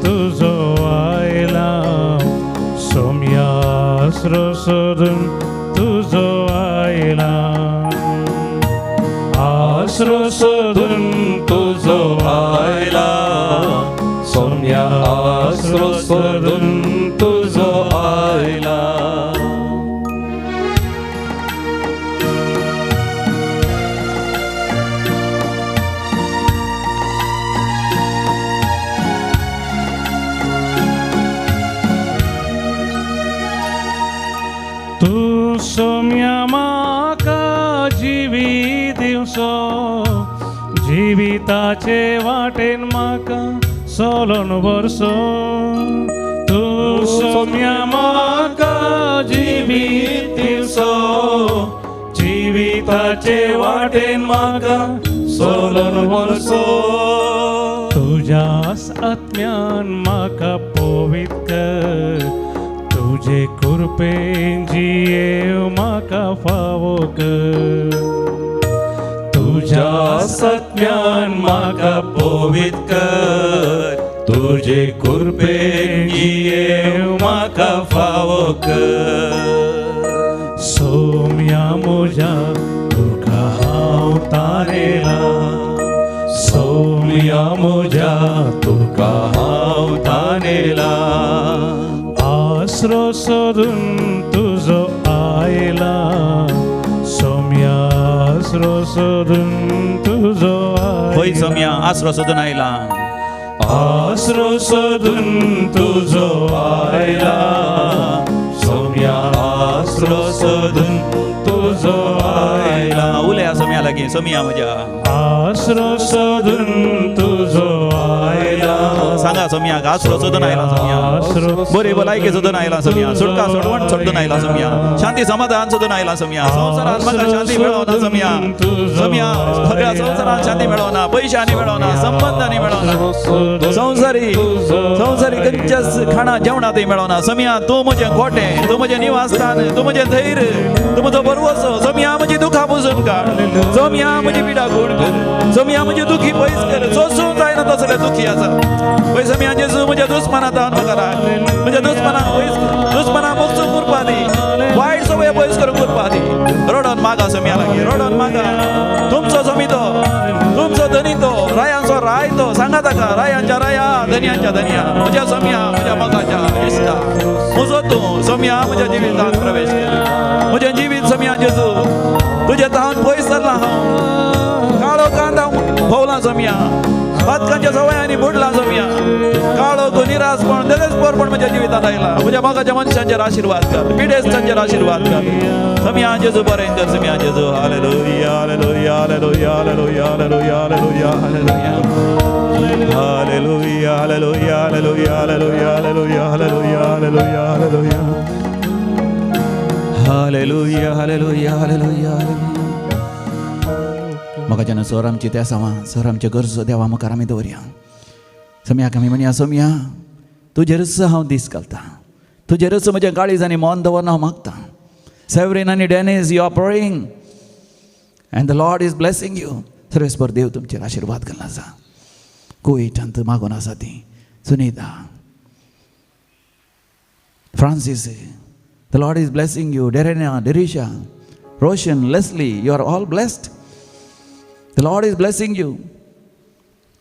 तुजो आयला, सोम्या आसरो सोदून तुजो आयला, आसरो सोदून तुजो आयला, सोम्या आसरो सोदून तुजो आयला. तूं सोम्या म्हाका जिवीत दिवचो, जिविताचे वाटेन म्हाका सोलोन व्हरचो. तूं सोम्या म्हाका जिवीत दिवचो, जिविताचे वाटेन म्हाका सोलोन व्हरचो. तुज्याच आत्म्यान म्हाका पवित्र कर, तुजे कृपेन जियेव म्हाका फावो कर, तुज्या सत्यान म्हाका पवित्र कर, तुजे कृपेन जियेव म्हाका फावो कर. सोम्या म्हज्या तुका हांव तानेलां, सोम्या सोमया म्हज्या तुका हांव तानेला. आसरो सोदून तुजो आयला सोम्या, आसरो सोदून तुजो होय आयला. सोमया, आसरो सोदून आयला. आसरो सोदून तुजो आयला सोम्या, आसरो सोदून तुजो आयला. उलया सोमया लागीं, सोमया म्हज्या. आसरो सोदून तुजो आयला. सांगा सोमयाक, आसरो सोदून आयला सोमया, बरी भलायकी सोदून आयला सोमया, सुटका सोडवण सोडून आयला सोमया, शांती समाधान सोदून आयला सोमया. संवसारात म्हाका शांती मेळना सोमया. सोमया, सगळ्या संवसारात शांती मेळना, पयशांनी मेळना, संबंधांनी मेळना, संवसारी संवसारी खंयच्याच खाणा जेवणातय मेळना. सोमया, तूं म्हजें गोटें, तूं म्हजें निवासस्थान, तूं म्हजें धैर्य, तूं म्हजो भरवसो. सोमया, म्हजी दुखां पुसून काड. सोमया, म्हजी पिडा गूण कर. सोमया, म्हजी दुखी पयस कर. सोसूंक जायना तसले दुखी आसा. पळय सोमया जेजू, म्हज्या दुस्मना तावन म्हाका राख. म्हज्या दुस्मनाक पयस, दुस्मनाक मोगसून कृपा दी. वायट सवय पयस करूंक कृपा दी. रडोन मागा सोमया लागीं, रडोन मागा. तुमचो सोमी तो, तुमचो धनी तो, रायांचो राय तो. सांगा ताका, रायांच्या राया, धनयांच्या धनया, म्हज्या सोमया, म्हज्या मोगाच्या इश्टा, म्हजो तूं. सोमया, म्हज्या जिवितांत प्रवेश कर. म्हजें जिवीत सोमया जेजू तुजें तावन पयस सरलां. हांव काळो कांत हांव भोवलां सोमया, पातकांच्या सवयांनी बुडलां सोमया. काळो निराशपण, देलेस्पोरपण म्हज्या जिवितांत आयला. म्हज्या मोगाच्या मनशांचेर आशिर्वाद कर, पिडेस्तांचेर आशिर्वाद कर. सोमया जेजू, बरें कर सोमया जेजू. Hallelujah, hallelujah, hallelujah, hallelujah, hallelujah, hallelujah, hallelujah, hallelujah, hallelujah, hallelujah, hallelujah, hallelujah, hallelujah, hallelujah. Hallelujah, hallelujah, hallelujah, hallelujah. म्हाका जेन्ना सर आमची त्या सवा सर आमच्यो गरजो देवा मुखार आमी दवरया. सोमयाक आमी म्हणया, सोमया, तुजेरच हांव दीस घालता, तुजेरच म्हजें काळीज आनी मन दवरून हांव मागता. सेवरीन आनी Dennis, you are praying and the Lord is blessing you. सर्वेस्पर देव तुमचेर आशिर्वाद घालून आसा. कुवेटांत मागून आसा ती Sunita Francis, the Lord is blessing you. Derena, Derisha, Roshan, Leslie, you are all blessed. The Lord is blessing you.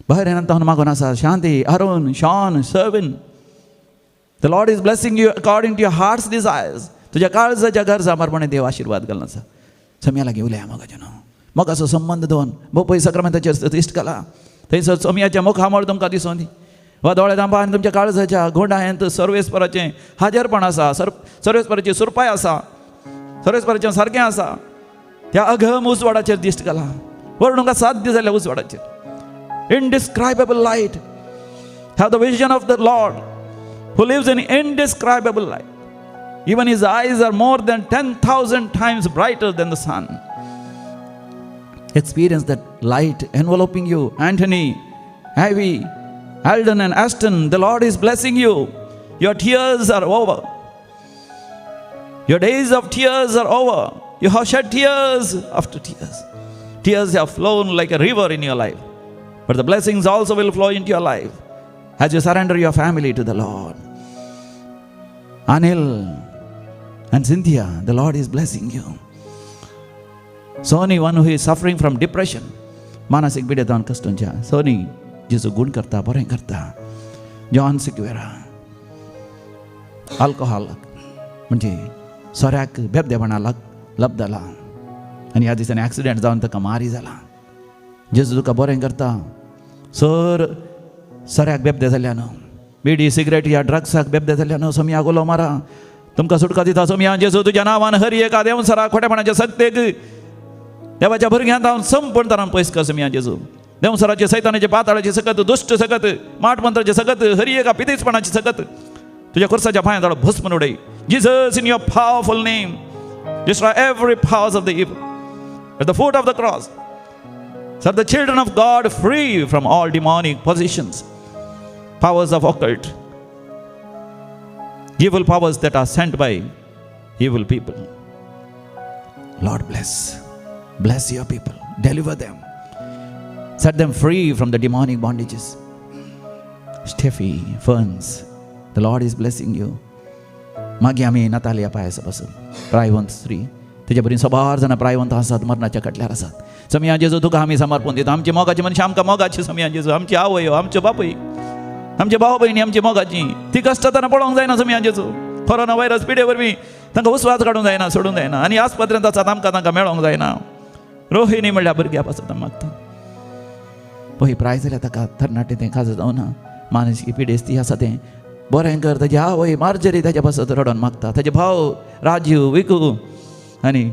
Bahrain मागून आसा Shanti, Arun, Sean, Servin, the Lord is blessing you according to your heart's desires. तुज्या काळजाच्या गरजा मारपणे देव आशिर्वाद घालून आसा. सोमया लागीं उलया मोगाचें न्हू, मोगाचो संबंद दवन पळय सक्रमेंताचेर इश्ट घाला. थंयसर सोमयाच्या मुखामळ तुमकां दिसून दी वा दोळे धांपा आनी तुमच्या काळजाच्या गोंडायेंत सर्वेस्पराचें हाजेरपण आसा, सर्वेस्पराची सुरपाय आसा, सर्वेस्पराचें सारकें आसा. त्या अघम उजवाडाचेर दिश्ट घाला, वर्णूंक साध्य जाल्ल्या उजवाडाचेर. Indescribable light. Have the vision of the Lord who lives in indescribable light. Even his eyes are more than 10,000 times brighter than the sun. Experience that light enveloping you. Anthony, Ivy, Alden, and Aston, the Lord is blessing you. Your tears are over. Your days of tears are over. You have shed tears after tears. Tears have flown like a river in your life. But the blessings also will flow into your life as you surrender your family to the Lord. Anil and Cynthia, the Lord is blessing you. Sony, one who is suffering from depression, मानसीक पिडेतान कश्टांच्या Sony, जेजू गुण करता, बरें करता. John Sequeira, alcohol म्हणजे सोऱ्याक बेबदेपणा लब्दला आनी ह्या दिसांनी एक्सिडेंट जावन ताका मारी जाला. जेजू तुका बरें करता. सर सोऱ्याक बेबदे जाल्या न्हू, बिडी सिगरेट ह्या ड्रग्साक बेबदे जाल्या न्हू, सोमया उलो मारा, तुमकां सुटका दिता सोमया जेजू. तुज्या नांवान हर एका देवसरा खोटेपणाच्या सक्तेक देवाच्या भुरग्यांत हांव संपूर्ण तरान पयस कर सोमया जेजू. देवसराचे, सैतानाचे, पाताळाचे सकत, दुश्ट सकत, माट मंत्राचे सकत, हरी एका पितेचपणाची सकत तुझ्या खुर्साच्या पांयां तळो भस्म उडय. Jesus, in your powerful name, destroy every powers of the evil at the foot of the cross. Set the children of God free from all demonic possessions, powers of occult, evil powers that are sent by evil people. Lord, bless. Bless your people. Deliver them. Set them free from the demonic bondages. Steffi, Ferns, the Lord is blessing you. मागीर आमी Natalia पायस बसून प्रायवंत स्त्री. तेजे बरी सबार जाणां प्रायवंत आसात, मरणाच्या काटल्यार आसात. समिया जेजू तुका आमी समर्पण दिता. आमची मोगाची मनशां आमकां मोगाची समिया जेजू, आमची आवय, आमच्यो बापूय, आमचे भाव भयणी आमची मोगाची, ती कश्टातना पळोवंक जायना समिया जेजू. कोरोना व्हायरस पिडे वरवीं तांकां उस्वास काडूंक जायना, सोडूंक जायना आनी आस्पत्रेंत आसात, आमकां तांकां मेळोंक जायना. रोहिणी म्हणल्यार भुरग्या पासत मागता पळय प्राय जाल्यार ताका तरणाटे तें खाज जावना, मानसीक पिडेस्ती आसा तें बरें कर. ताजी आवय मार्जरी ताज्या पासत रडोन मागता, ताजे भाव राजीव विकू आनी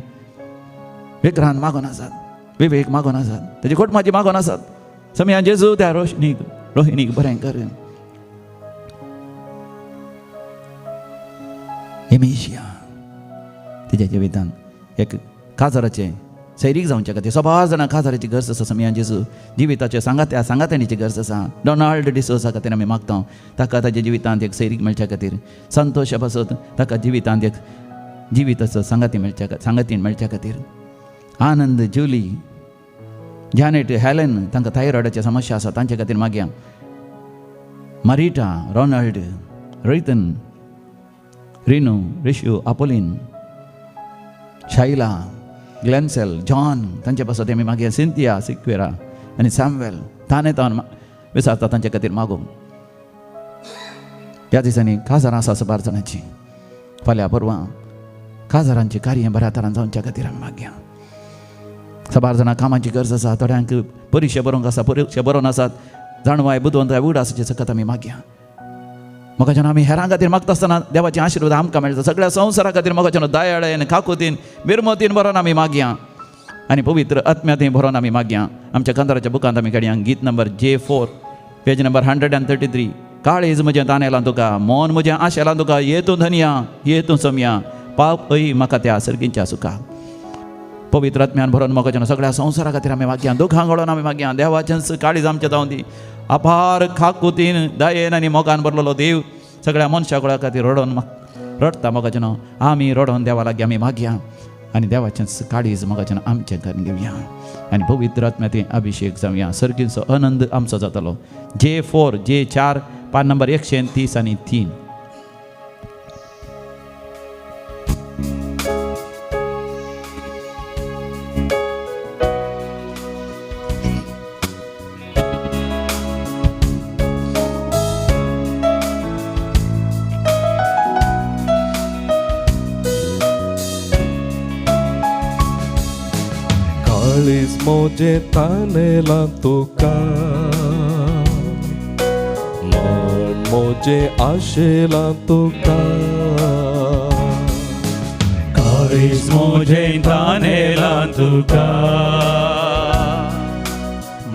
विक्रांत मागोन आसात, विवेक मागोन आसात, ताजी कोटमाची मागोन आसात. समिया जेजू त्या रोशनीक रोहिणीक बरें कर. हेमेशिया तिच्या जिवितान एक काजाराचें सैरीक जावच्या खातीर सबार जाणां काजाराची गरज आसा. समिया जेजू जिविताचे सांगात्या सांगात्यांची गरज आसा. डोनाल्ड डिसोजा खातीर आमी मागता, ताका ताच्या जिवितांत एक सैरीक मेळच्या खातीर, संतोशा पासत ताका जिवितांत एक जिविताचो सांगाती मेळच्या सांगातीण मेळच्या खातीर. आनंद, जुली, जॅनेट, हॅलन तांकां थायरॉयडाची समस्या आसा, तांचे खातीर मागया. Marita, Ronald, रैतन, Rinu, Rishu, Apolline, Shylla, ग्लॅन्सेल, John तांचे पासत आमी मागया. सिंथिया सिक्वेरा आनी सॅम्वेल ताणे तावन विचारता तांचे खातीर मागूंक. ह्या दिसांनी काजारां आसा सबार जाणांची, फाल्यां परवां काजारांची कार्य बऱ्या तरान जावच्या खातीर आमी मागया. सबार जाणां कामाची गरज आसा, थोड्यांक परिक्षा बरोवंक आसा, परिक्षा बरोवन आसात, जाणवाय बुदवंताय उडासाचे सकत आमी मागया. मोगाच्यान आमी हेरां खातीर मागता आसतना देवाचे आशिर्वाद आमकां मेळटा. सगळ्या संवसारा खातीर मोगाच्यान दयाळेन काकुतीन बिरमतीन भरोन आमी मागया आनी पवित्र आत्म्यातूय भरोन आमी मागया. आमच्या कांताराच्या बुकांत आमी काडया गीत नंबर J4 page number 133. काळीज म्हजें तानेलां तुका, मन म्हजें आशेलां तुका, ये तूं धनया, ये तूं सम्या, पाप अय म्हाका त्या सर्गींच्या सुखा. पवित्र आत्म्यान भरोन मोगाच्यान सगळ्या संवसारा खातीर आमी मागया. दुखां घडोवन आमी मागया. देवाचेंच काळीज आमचें जावन दी. अपार खाकुतीन दयेन आनी मोगान भरलेलो देव सगळ्या मनशा कुळा खातीर रडोन रडटा मोगाच्यान. आमी रडोन देवा लागीं आमी मागया आनी देवाचेंच काळीज मोगाच्यान आमचें करून घेवया आनी पवित्र आत्म्याती अभिशेक जावया. सर्गींचो आनंद आमचो जातलो. J4 J4 पान नंबर 130 आनी 3. मोजे तानेला तुका, मन मोजे आशेला तुका, काळीज मोजे तानेला तुका,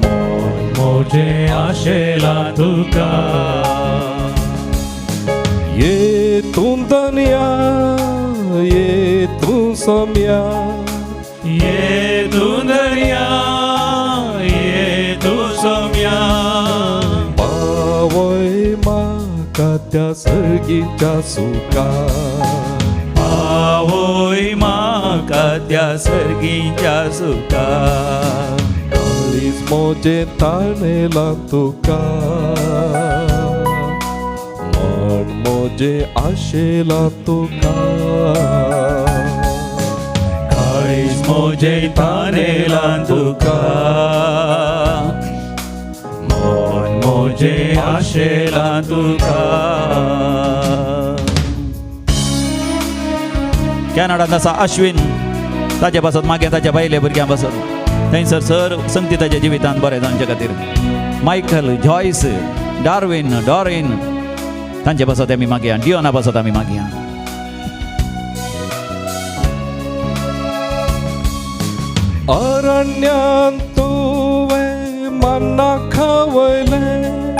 मन मोजे आशेला तुका. ये तूं धनया, ये तूं सम्या, ये तूं धनया, ये तूं सम्या, पावय म्हाका त्या सर्गीच्या सुखा, पावय म्हाका त्या सर्गीच्या सुखा. काळीज मोजें ताणेलां तुका, मन मोजें आशेलां तुका, काळीज मोजें ताणेलां तुका, मन मोजें आशेलां तुका. कॅनडांत आसा अश्विन, ताजे पासत मागीर ताच्या बायले भुरग्यां पासत थंयसर सर संगती ताच्या जिवितांत बरें जावचे खातीर. मायकल, जॉयस, डार्विन, डॉरिन तांचे पासत आमी मागया. डियोना पासत आमी मागया. अरण्यांत तुवें मन्ना खावयलें,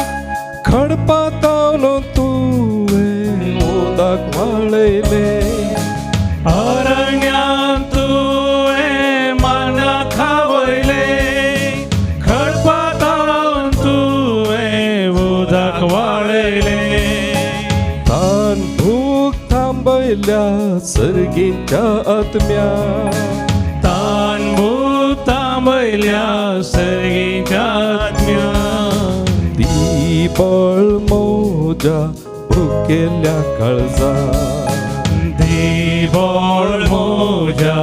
खडपातावन तुवें उदक वळयलें. अरण्यांत तुवें मन्ना खावयलें, खडपातावन तुवें उदक वळयलें. तान भूक थांबयल्या सर्गीच्या आत्म्या, तान भूक थांबयल्या सर्गीच्या आत्म्या, दी बळ मोजा भुकेल्या काळजा, दी बळ मोजा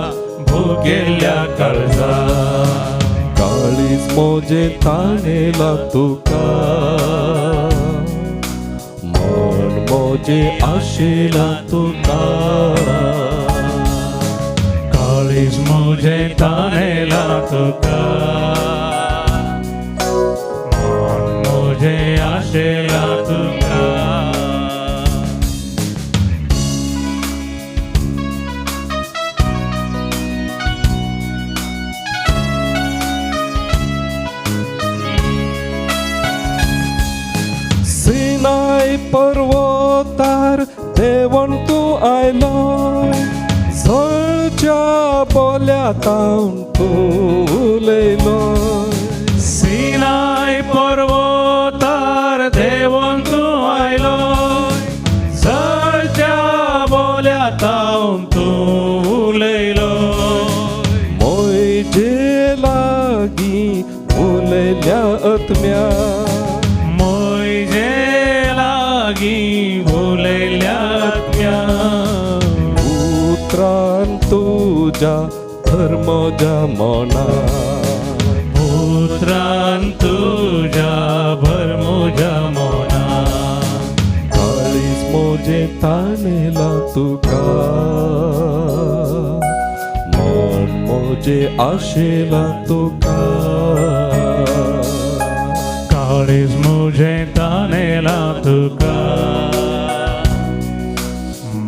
मुगेल्या काळजा. काळीज मोजे ताणेला तुका, मन मोजे आशेला तुका. काळीज मुझे तानेला तुका, मन मुझे आशेला तुका. सिनाय पर्वतार देवण तूं आयलो, झळच्या बोल्या तावन तूं उलयलो. सिनाय पर्वतार देवन तूं आयलो, जळच्या बोल्या तावन तूं उलयलो. मोयजे लागीं उलयल्या आत्म्या, मोयजे लागीं उलयल्या आत्म्या. उतरान तुज्या धर्मोज्या मना, पुत्रान तुज्या भर मुज्या मना. काळीज मोजे ताणेला तुका, मन मोजे आशेला तुका. काळीज मुझे तानेला तुका,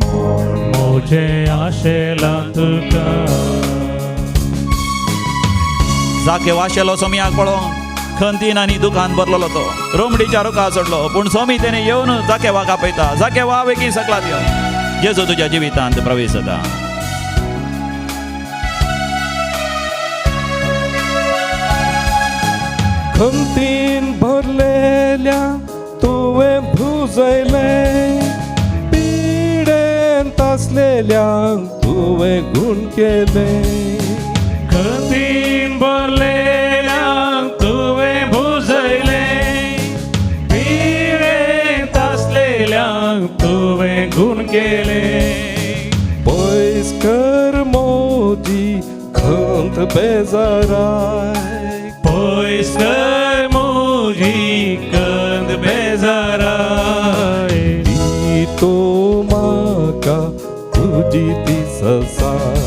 मन मुझे आशेला तुका. जाके वाशेलो सोमयाक पळोवन खंतीन आनी दुखान भरलेलो तो रोमडीच्या रुखा चडलो, पूण सोमी तेणे येवन जाकेवाक आपयता. जाकेवा वेगीं सकलात यो, जेजू तुज्या जिवितांत प्रवेश जाता. खंतीन भरलेल्या तुवें भुजयले, पिडेंत आसलेल्यांक तुवें गुण केले. खंतीन भरलेल्यांक तुवें भुजयले, पिडेंत आसलेल्यांक तुवें गुण केले. पयस कर मोजी खंत बेजाराय, पयस कर म्हजी कंद बेजाराय. दी तूं म्हाका तुजी ती ससाय,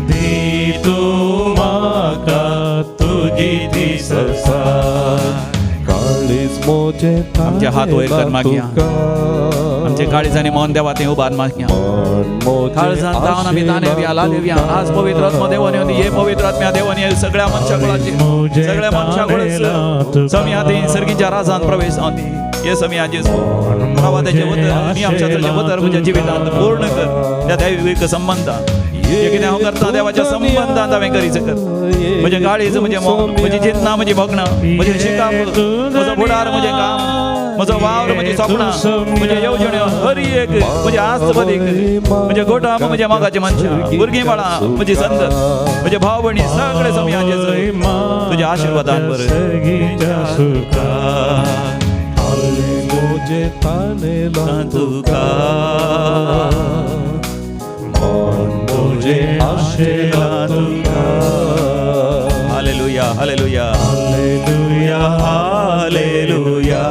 दी तूं म्हाका तुजी ती ससाय. काळीज मोजें आमचे हात वयर कर ताणेला मागया. तुका, आमचे काळीज आनी मन देवा तें उबार मागया. मन मोजें काळजान जावन आमी ताणे दिया लादेवया. आज पवित्र आत्मा देवान येवन हे पवित्र आत्म्या देवान हे सगळ्या मनशाकुळाचे सगळ्या मनशाकुळ समिया ती सर्गीच्या राजान प्रवेश जावन दी. हे समिया जेजू प्रभा त्याचे उतर नियमशास्त्राचे उतर म्हज्या जिवितांत पूर्ण कर. त्या दैवीक संबंधान जे कितें हांव करता देवाच्या संबंधान हांवें करीच कर. म्हजें काळीज म्हजें मन म्हजी चिंतना म्हजी भोगणां म्हजें शिकाप म्हजो फुडार म्हजें काम म्हजो वावर म्हजी सपनां म्हज्यो येवजण्यो हर एक म्हजी आस्त बदीक म्हजे गोठाम म्हज्या मोगाची मनशां भुरगीं बाळां म्हजी संदत म्हजे भाव भयणी सगळे समया जेजू तुज्या आशिर्वादान बरें. सर्गीच्या सुखा मोजें ताणेला तुका मन मोजें आशेला तुका. Hallelujah hallelujah hallelujah hallelujah.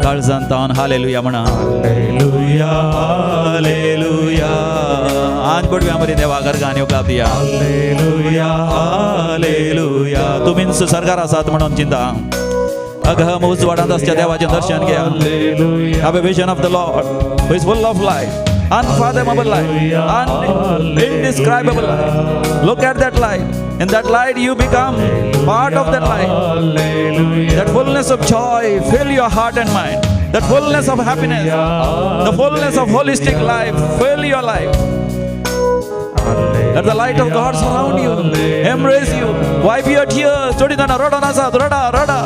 काळजान तावन हालेलुया म्हणा. हालेलुया हालेलुया. आज पडव्या मरे देवा गर्गान येवकार दिया. हालेलुया हालेलुया. तुमीच सरकार आसात म्हणून चिंता अगहम उजवाडांत आसच्या देवाचें दर्शन घेया. Hallelujah Have a vision of the Lord who is full of light, unfathomable light, indescribable light. Look at that light. In that light you become part of that light. Hallelujah That fullness of joy fill your heart and mind. That fullness of happiness, the fullness of holistic life fill your life. Let the light of God surround you, embrace you, wipe your tears. थोडी जाणां रडोन आसात, रडा रडा,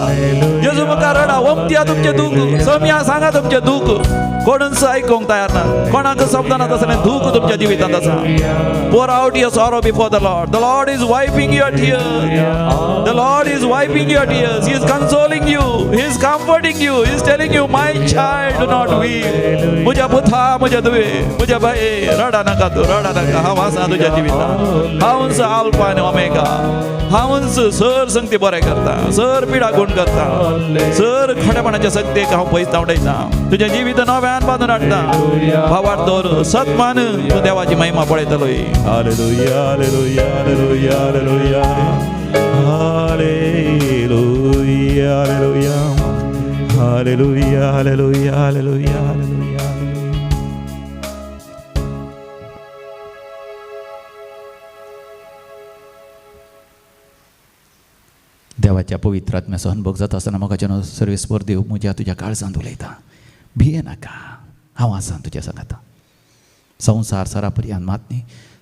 जेजू मुखार रडा, ओमत्या तुमचें दूख, सोम्या सांगा तुमचें दूख. कोणूच आयकूंक तयार ना, कोणाक समजना तसलें दूख तुमच्या जिवितांत आसा. Pour out your sorrow before the Lord. The Lord is wiping your tears. The Lord is wiping your tears. He is consoling you. He is comforting you. He is telling you, my child, do not weep. म्हज्या पुता, म्हज्या धुवे, म्हज्या बाये, रडा नाका तूं, रडा नाका. हांव आसा तुज्या जिवितांत. हांवच आल्फा आनी ओमेगा. हांवच सर संगती बरें करता, सर पिडा गुण करता, सर खोटेपणाच्या शक्तेक हांव पयस धांवडयता, तुजें जिवीत नव्यान बांदून हाडटा. भावार्थ दवर, सत्मान तूं देवाची महिमा पळयतलोय. Hallelujah, hallelujah, hallelujah, hallelujah, hallelujah, hallelujah, hallelujah, hallelujah, hallelujah, hallelujah. देवाच्या पवित्र आत्म्याचो अनुभव जाता आसतना मोगाच्यानो सर्वेस्पर देव म्हज्या तुज्या काळजांत उलयता. भिये नाका, हांव आसा तुज्या सांगाता. संवसार सरापर्यान मात न्ही,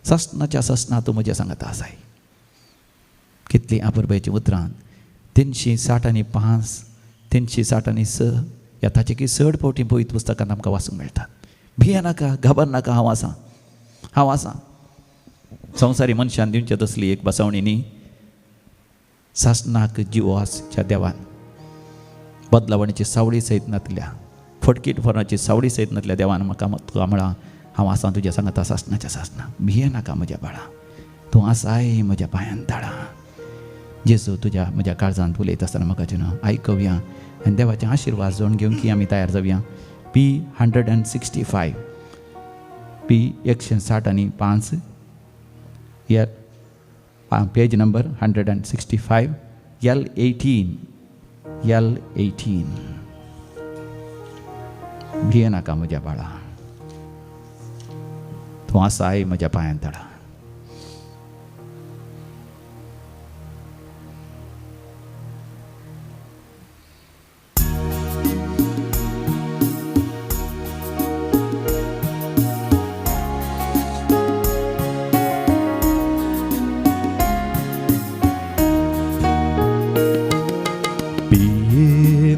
ससनाच्या ससना तूं म्हज्या सांगाता आसाय. कितलीं आपुरबायचीं उतरां 365, 366 ह्या ताचे की चड फावटी पवित्र पुस्तकांत आमकां वाचूंक मेळटात. भिये नाका, घाबर नाका, हांव आसा, हांव आसा. संवसारी मनशान दिवचे तसली एक बसवणी न्ही. सासनाक जिवो आसच्या देवान बदलावणीची सावळी सयत नातल्या, फटकीट फरणाची सावळी सयत नातल्या देवान म्हाका तुका म्हळां, हांव आसा तुज्या सांगाता सासनाच्या सासना. भिये नाका म्हज्या बाळा, तूं आसाय म्हज्या पांयान ताळा. जेजू तुज्या म्हज्या काळजांत उलयता आसतना म्हाका जेन्ना आयकवया आनी देवाचे आशिर्वाद जोड घेवन की आमी तयार जावया. P 165, P 165, L page number 165, L 18, L 18. भिये नाका म्हज्या बाळा, तूं आसाय म्हज्या पांयान तळा.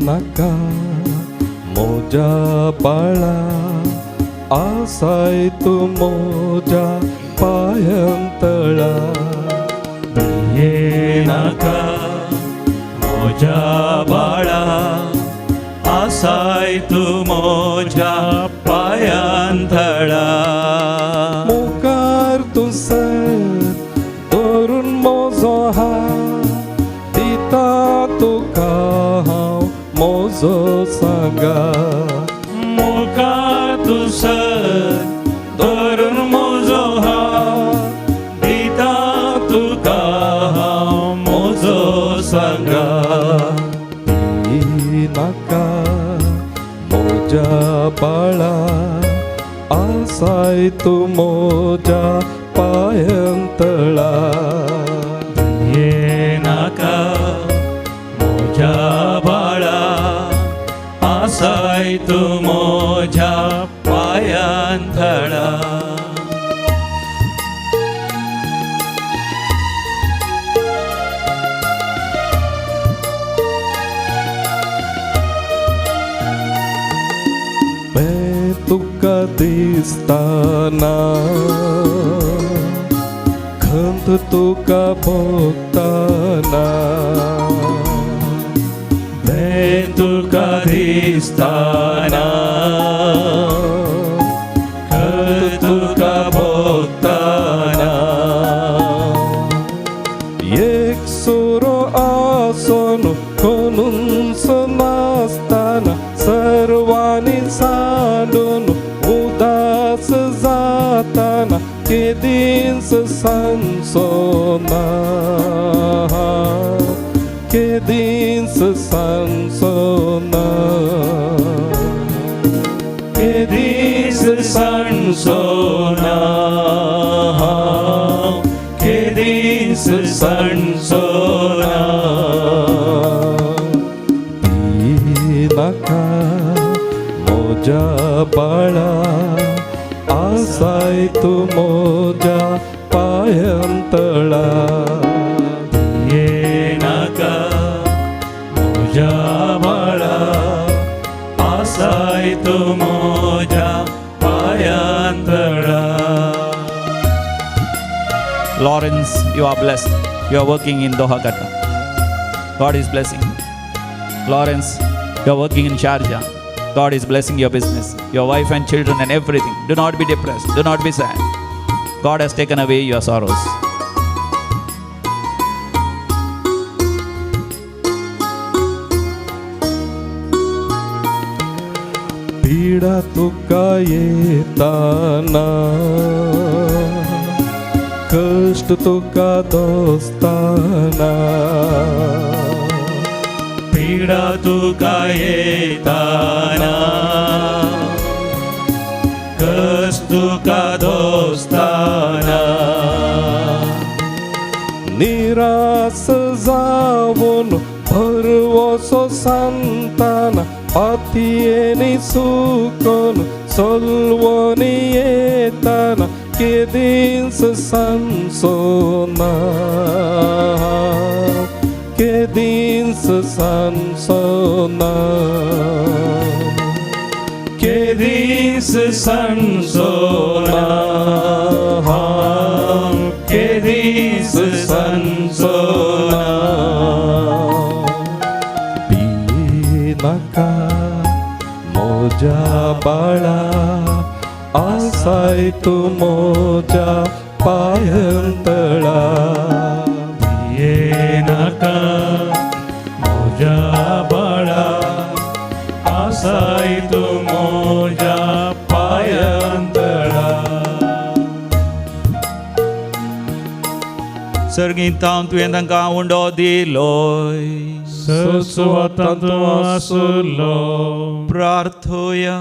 नाका मोजा बाळा, आसाय तूं मोजा पांयांतळा. भिये नाका मोजा बाळा, आसाय तूं मोजा पांयांतळा. मुखार तूं सर धरून मोजो हात दिता तुका हांव मोजो सांगा. मुखार तूं सर धरून मोजो हात दिता तुका हांव मोजो सांगा. नाका मोजा बाळा, आसाय तूं मोजा पांयांतळा. भिये नाका मोजा बाळा, आसाय तूं मोजा पांयांतळा. तुका दिसताना खंत तुका भोगताना, भंय तुका दिसताना खंत तुका भोगताना. एक सुरो आसोन कोणूच नासताना, सर्वांनी सांडून उदास जाताना, केदींच सांसोना, केदींच सांसोना, केदींच सांसोना, केदींच सांसोना. नाका मोजा बाळा, आसाय तूं मोजा पांयांतळा. भिये नाका मोजा बाळा, आसाय आसाय तूं म्हज्या पांयांतळा. Lawrence, you are blessed. You are working in Doha, Qatar. God is blessing you. Lawrence, you are working in Sharjah. God is blessing your business, your wife and children and everything. Do not be depressed. Do not be sad. God has taken away your sorrows. पिडा तुका येताना, कश्ट तुका दोस्ताना, पिडा तुका येताना, कस तुका दोस्ताना, निरास जावन भरवसो सांताना, पातयेनी सुकोन सोलवनी येताना, केदींस सांसोना, केदींस सांसोना, केदीस सांसोना, केदीस सांसोना. नाका मोजा बाळा, आसाय तूं मोजा पांयांतळा. ये नाका मोजा बाळा, आसाय तूं मोजा पांयांतळा. सर्गींत तुवें तांकां उंडो दिलोय. सुवातांत आसलो. प्रार्थोया.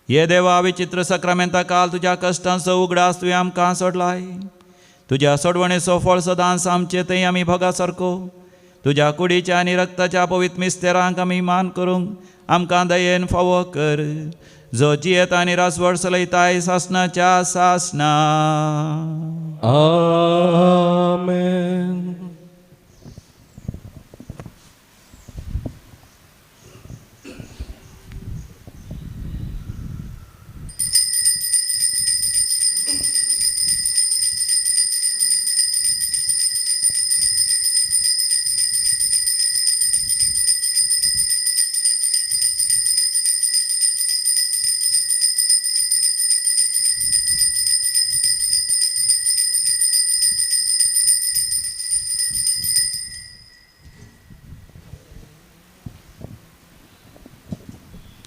ये देवा, विचित्र सक्रामेंता काल तुज्या कश्टांचो उगडास तुवें आमकां सोडलाय. तुज्या सोडवणेचो फळ सदांच आमचे थंय आमी भोगा सारको. तुज्या कुडीच्या आनी रक्ताच्या पवित्र मिस्तेरांक आमी मान करूंक आमकां दयेन फावो कर, जो जियेता आनी रासवड चलयताय सासनाच्या सासना. आमेन.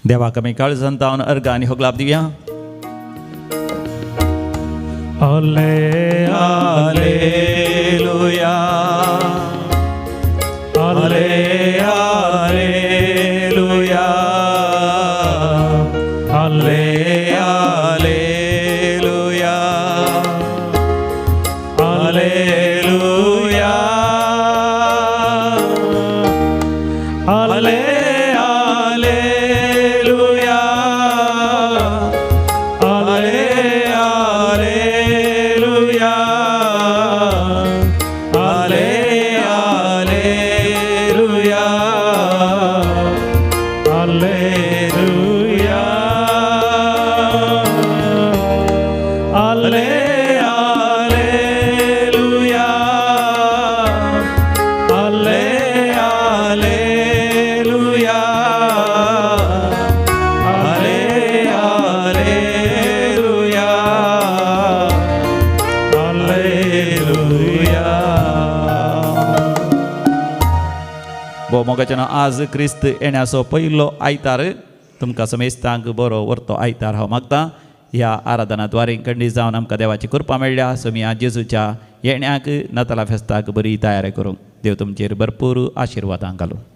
देवाक आमी काळजान तावन अर्घ आनी होगलाप दिवया. आले आलेलुया, आले आलेलुया, आले आलेलुया, आलेलुया, आले आलेलुया, आले आलेलुया, आले आलेलुया, आलेलुया, आले आलेलुया, आले आलेलुया, आले आलेलुया, आलेलुया. भोव मोगाच्यान आज क्रिस्त येण्याचो पयलो आयतार तुमकां समेस्तांक बरो वर्तो आयतार हांव मागता. ह्या आराधना द्वारे खंडीत जावन आमकां देवाची कृपा मेळ्ळ्या. सो आज जेजूच्या येण्याक नाताला फेस्ताक बरी तयारी करूंक देव तुमचेर भरपूर आशिर्वादां घालूं.